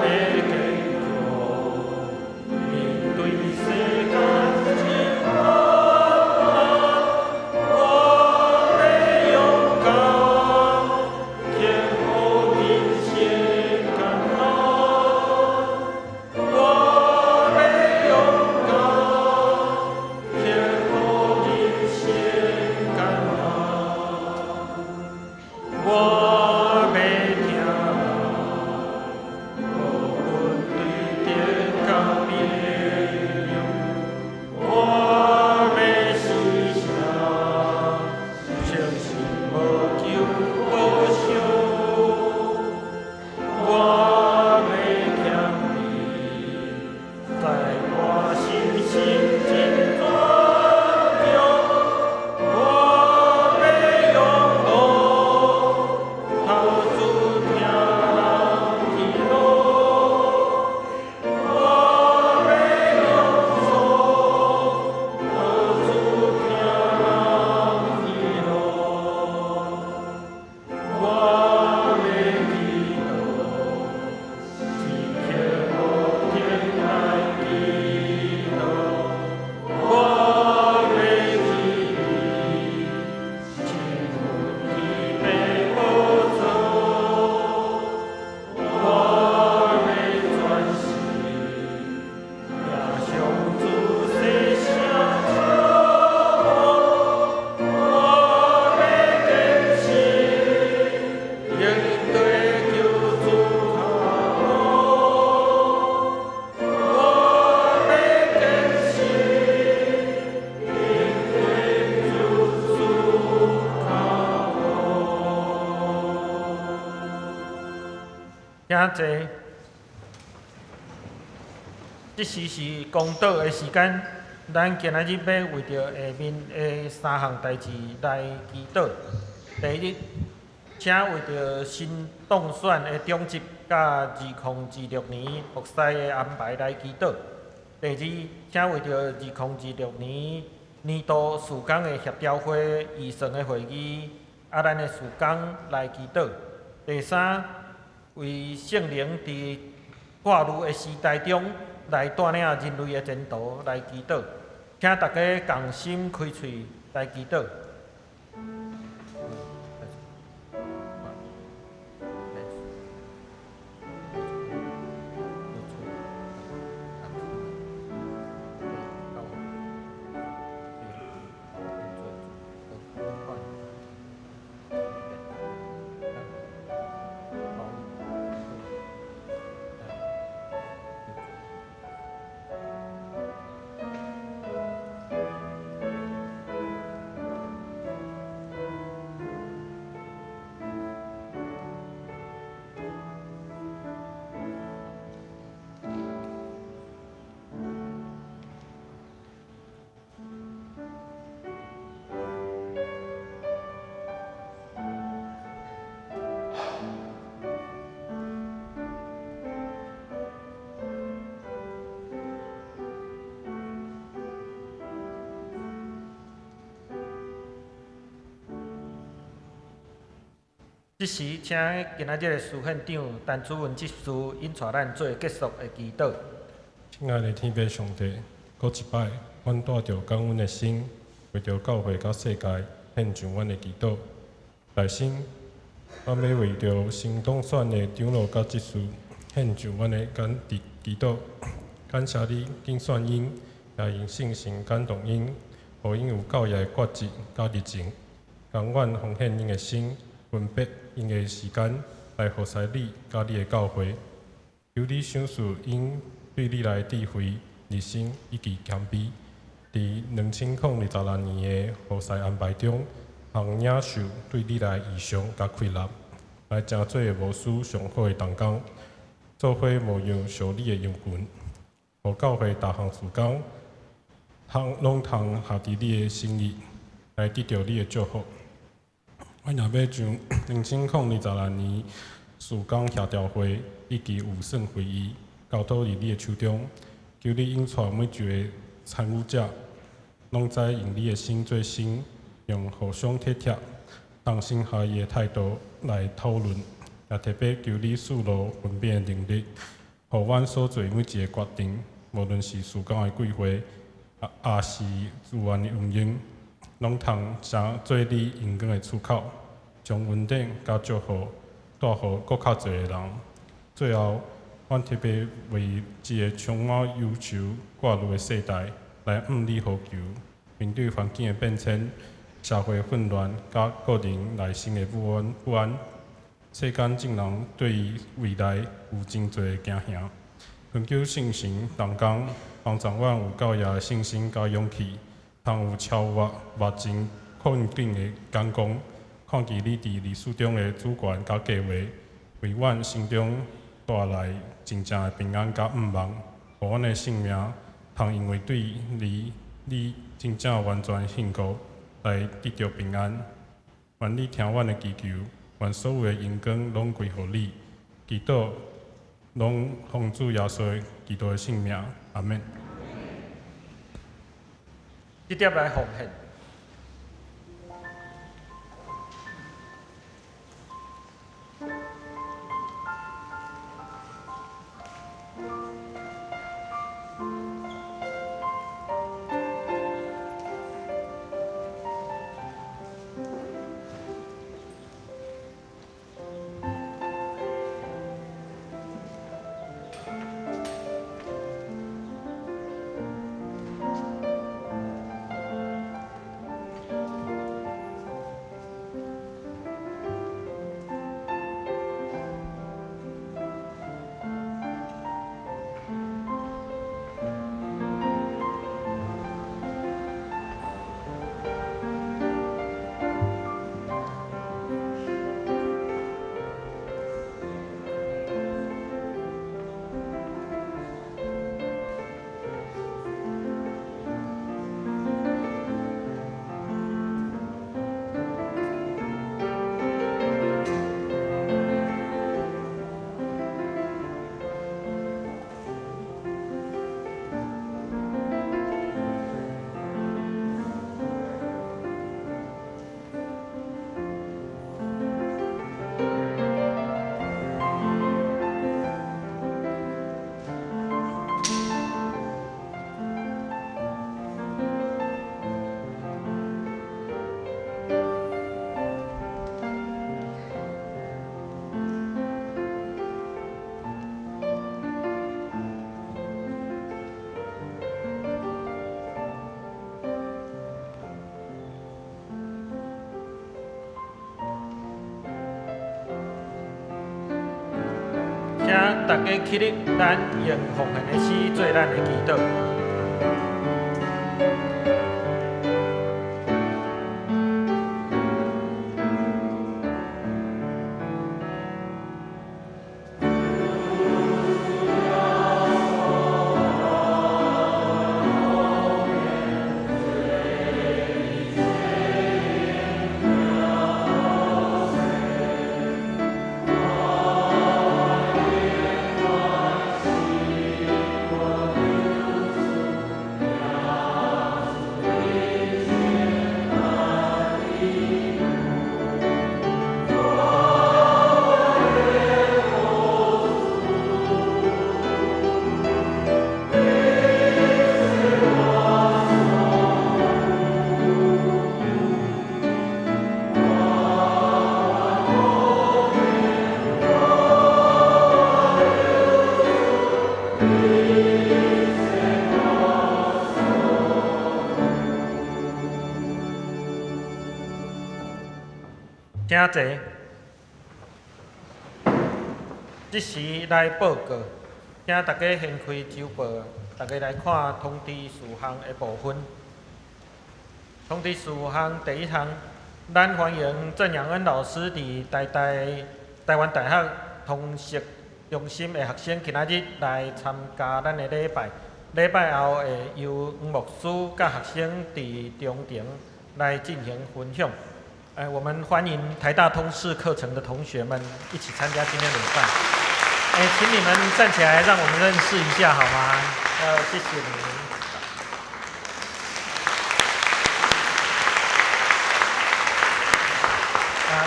欲堅強，面對世間真困難。我欲勇敢，克服人生艱難。我欲勇敢，克服人生艱難。我欲請坐。這時是公禱的時間，咱今仔日欲為著下面的三項代誌來祈禱。第一，請為著新當選的長執佮2026年服侍的安排來祈禱。第二，請為著2026年年度事工的協調會預算的會議，咱的事工來祈禱。第三，為聖靈佇掛慮的時代中來帶領人類的前途來祈禱。請大家仝心開喙來祈禱。這時，請今仔日的司憲長陳主文執事引帶咱做結束的祈禱。親愛的天父上帝，閣一擺，阮帶著感恩的心，為著教會佮世界獻上阮的祈禱。內心，阮欲為著新當選的長老佮執事獻上阮的感祈禱。感謝你揀選𪜶，也用聖神感動𪜶，予𪜶有教業的決志佮熱情，甘願奉獻𪜶的心，分別𪜶的時間來服侍你佮你的教會。求你賞賜𪜶對你來的智慧、熱心以及謙卑，佇2026年的服侍安排中，通領受對你來的異象佮啟立，來成做牧師上好的同工，做伙牧養屬你的羊群，予教會逐項事工，通攏通合佇你的心意，來得著你的祝福。阮也欲將2026年事工協調會以及預算會議交託佇你的手中，求你引帶每一个參與者，攏知用你的心做心，用互相體貼、同心合意的態度來討論，也特別求你賜予分辨的能力，予阮所做每一个決定，無論是事工的規劃，抑是資源的運用，攏通成做你榮光的出口，將恩典佮祝福帶予閣較濟的人。最後，阮特別為這个充滿憂愁掛慮的世代來向你呼求，面對環境的變遷、社會混亂佮個人內心的不安，不安，世間眾人對於未來有真濟的驚嚇。懇求聖神同工，幫助阮有教業的信心佮勇氣，通有超越目前困境的眼光，看見你佇歷史中的主權佮計劃，為阮心中帶來真正的平安佮盼望，予阮的性命通因為對你你真正完全信靠，來得著平安。願你聽阮的祈求，願所有的榮光攏歸予你。祈禱攏奉主耶穌基督的聖名，阿們。直接來奉獻。請大家起立，咱用奉獻的詩做咱的祈禱。請坐。這時來報告，請大家掀開週報，大家來看通知事項的部分。通知事項第一項，咱歡迎鄭養恩老師佇台大台灣大學通識中心的學生，今仔日來參加咱的禮拜。禮拜後會由黃牧師佮學生佇中庭來進行分享。我們歡迎台大通識課程的同學們一起參加今天的禮拜。請你們站起來，讓我們認識一下，好嗎？謝謝你們。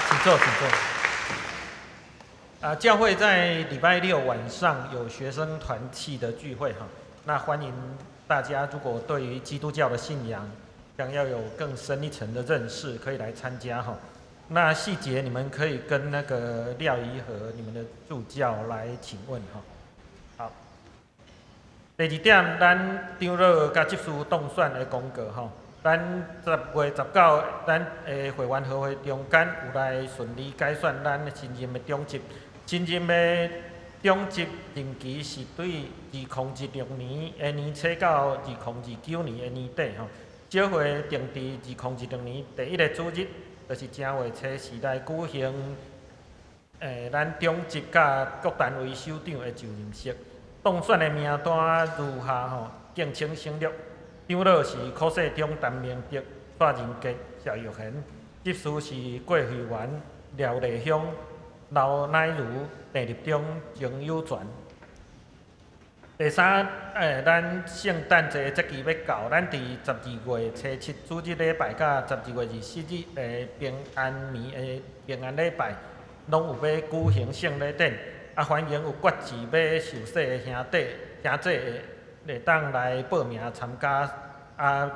請坐，請坐。教會在禮拜六晚上有學生團契的聚會，哈，那歡迎大家，如果對於基督教的信仰想要有更深一層的認識，可以來參加哈。那細節你們可以跟那個廖怡和你們的助教來請問哈。好，第二點，咱長老佮執事當選的公告哈。咱10月19，咱的會員和會中間有來順利改選咱新任的長執。新任的長執任期是對2016年的年初到2029年的年底吼。小會定佇2026年第一個主日，就是正月初四來舉行，咱長執佮各單位首長的就任式。當選的名單如下吼，敬請省略。長老是柯世忠、陳明德、蔡仁杰、謝玉賢；執事是郭慧元、廖麗香、劉乃如、鄭立中、曾有全。第三，咱聖誕節節期欲到，咱佇12月初7主日禮拜，佮12月24日的平安暝的平安禮拜，攏有欲舉行聖禮典。歡迎有決志欲受洗的兄弟、兄姐會當來報名參加，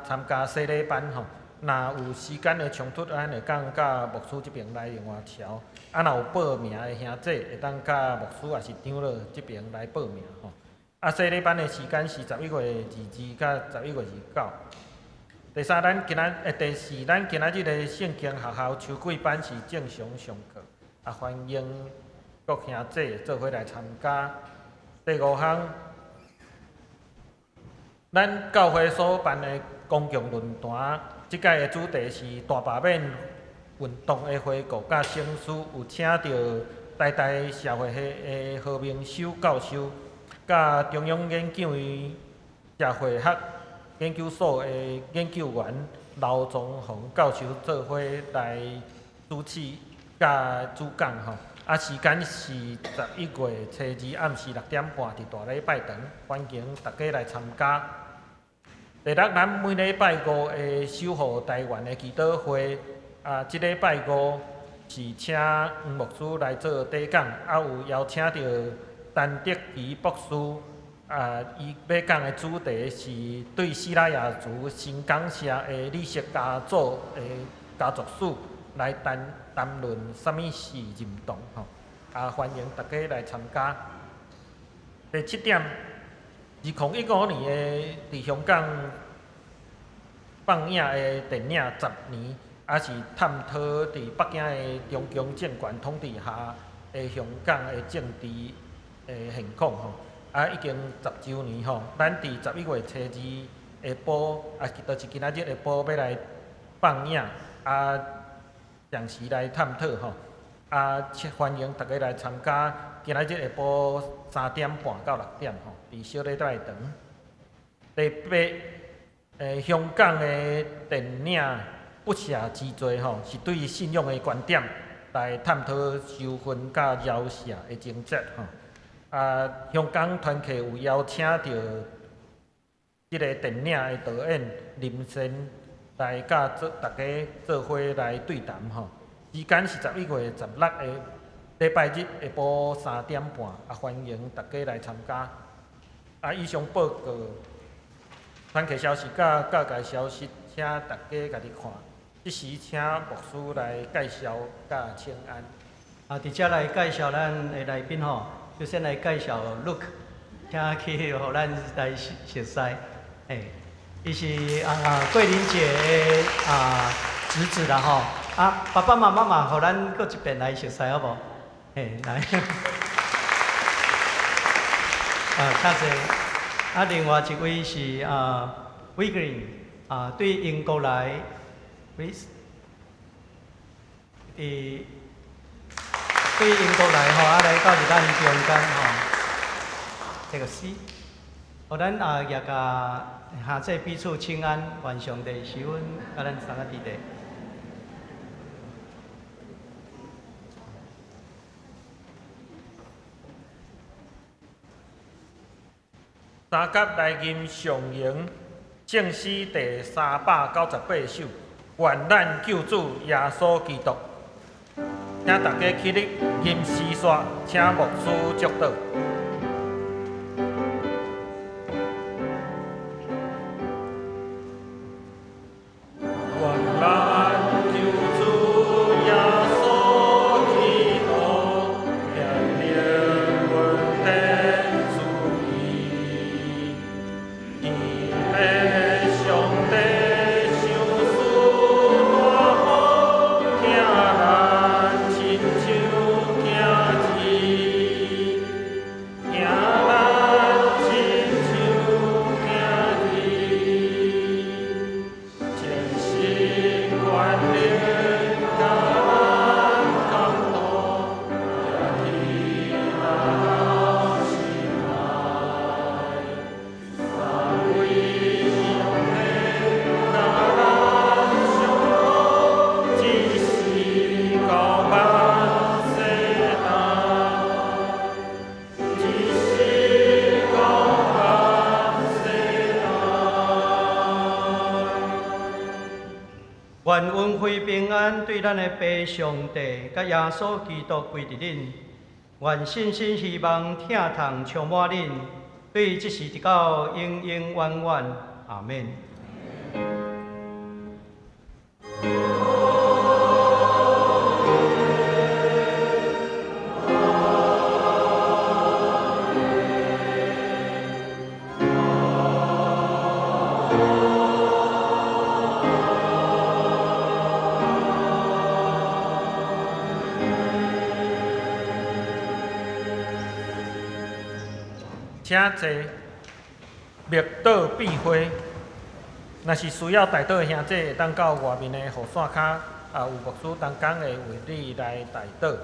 參加洗禮班吼。若有時間的衝突，咱會當佮牧師這爿來另外調。若有報名的兄弟，會當佮牧師抑是長老這爿來報名吼。洗禮班的時間是11月22佮11月29。第三，第四，咱今仔日的聖經學校秋季班是正常上課，歡迎各兄弟做伙來參加。第五項，咱教會所辦的公共論壇，這屆的主題是大罷免運動的回顧佮省思，有請著台大社會系的何明修教授，佮中央研究院社會學研究所的研究員劉宗宏教授做伙來主持佮主講吼。時間是11月初2暗時6點半，佇大禮拜堂，歡迎大家來參加。第六，咱每禮拜五的守護台灣的祈禱會，這禮拜五是請黃牧師來做主講，有邀請著陳德基博士，伊欲講的主題是對西拉雅族新港社的李氏家族的家族史來談論啥物是認同吼，歡迎大家來參加。第七點，2015年的佇香港放映的電影《十年》，也是探討佇北京的中共政權統治下的香港的政治的現況吼。啊，已經10週年吼，咱佇11月初2下晡，啊，就是今仔日下晡欲來放映，啊，詳細來探討吼。啊，歡迎大家來參加。今仔日下晡3點半到6點吼，佇小禮拜堂。第八，香港的電影《不赦之罪》吼，是對信仰的觀點來探討仇恨佮饒赦的情節吼。啊，香港團契有邀請著這个電影的導演林森來佮做大家做伙來對談吼。時間是11月16的禮拜日下晡3點半，啊，歡迎大家來參加。啊，以上報告，團契消息佮教界消息，請大家家己看。這時請牧師來介紹佮請安。啊，佇遮來介紹咱的來賓吼，首先來介紹 Luke，請去予咱來熟似。嘿，伊是啊桂玲姐的啊侄子啦吼。啊，爸爸媽媽嘛，予咱閣一遍來熟似好無？嘿，來。啊，請坐。啊，另外一位是啊 w i g r i n 啊，對英國來，please，佇對英國來吼，啊來到佇咱中間吼，這個 C，予咱啊也共兄姊彼此請安，願上帝賜阮佮咱三個弟弟。三甲來吟上榮聖詩第398首，願咱救主耶穌基督，請大家起立吟詩煞，請牧師祝禱。願咱救主耶穌基督，聖靈恩典賜予，天父上帝賞賜大福，疼咱親像囝兒，疼咱親像囝兒，誠實權能佮咱共度，行去咱心內。三位上帝佮咱相顧，一世到萬世代，一世到萬世代。願恩惠平安對咱的父上帝佮耶穌基督歸佇恁，願信心希望疼痛充滿恁，對這時直到永永遠遠，阿們。請坐，默禱閉會。若是需要代禱的兄姊，會當到外面的雨傘跤，也有牧師同工會為你來代禱。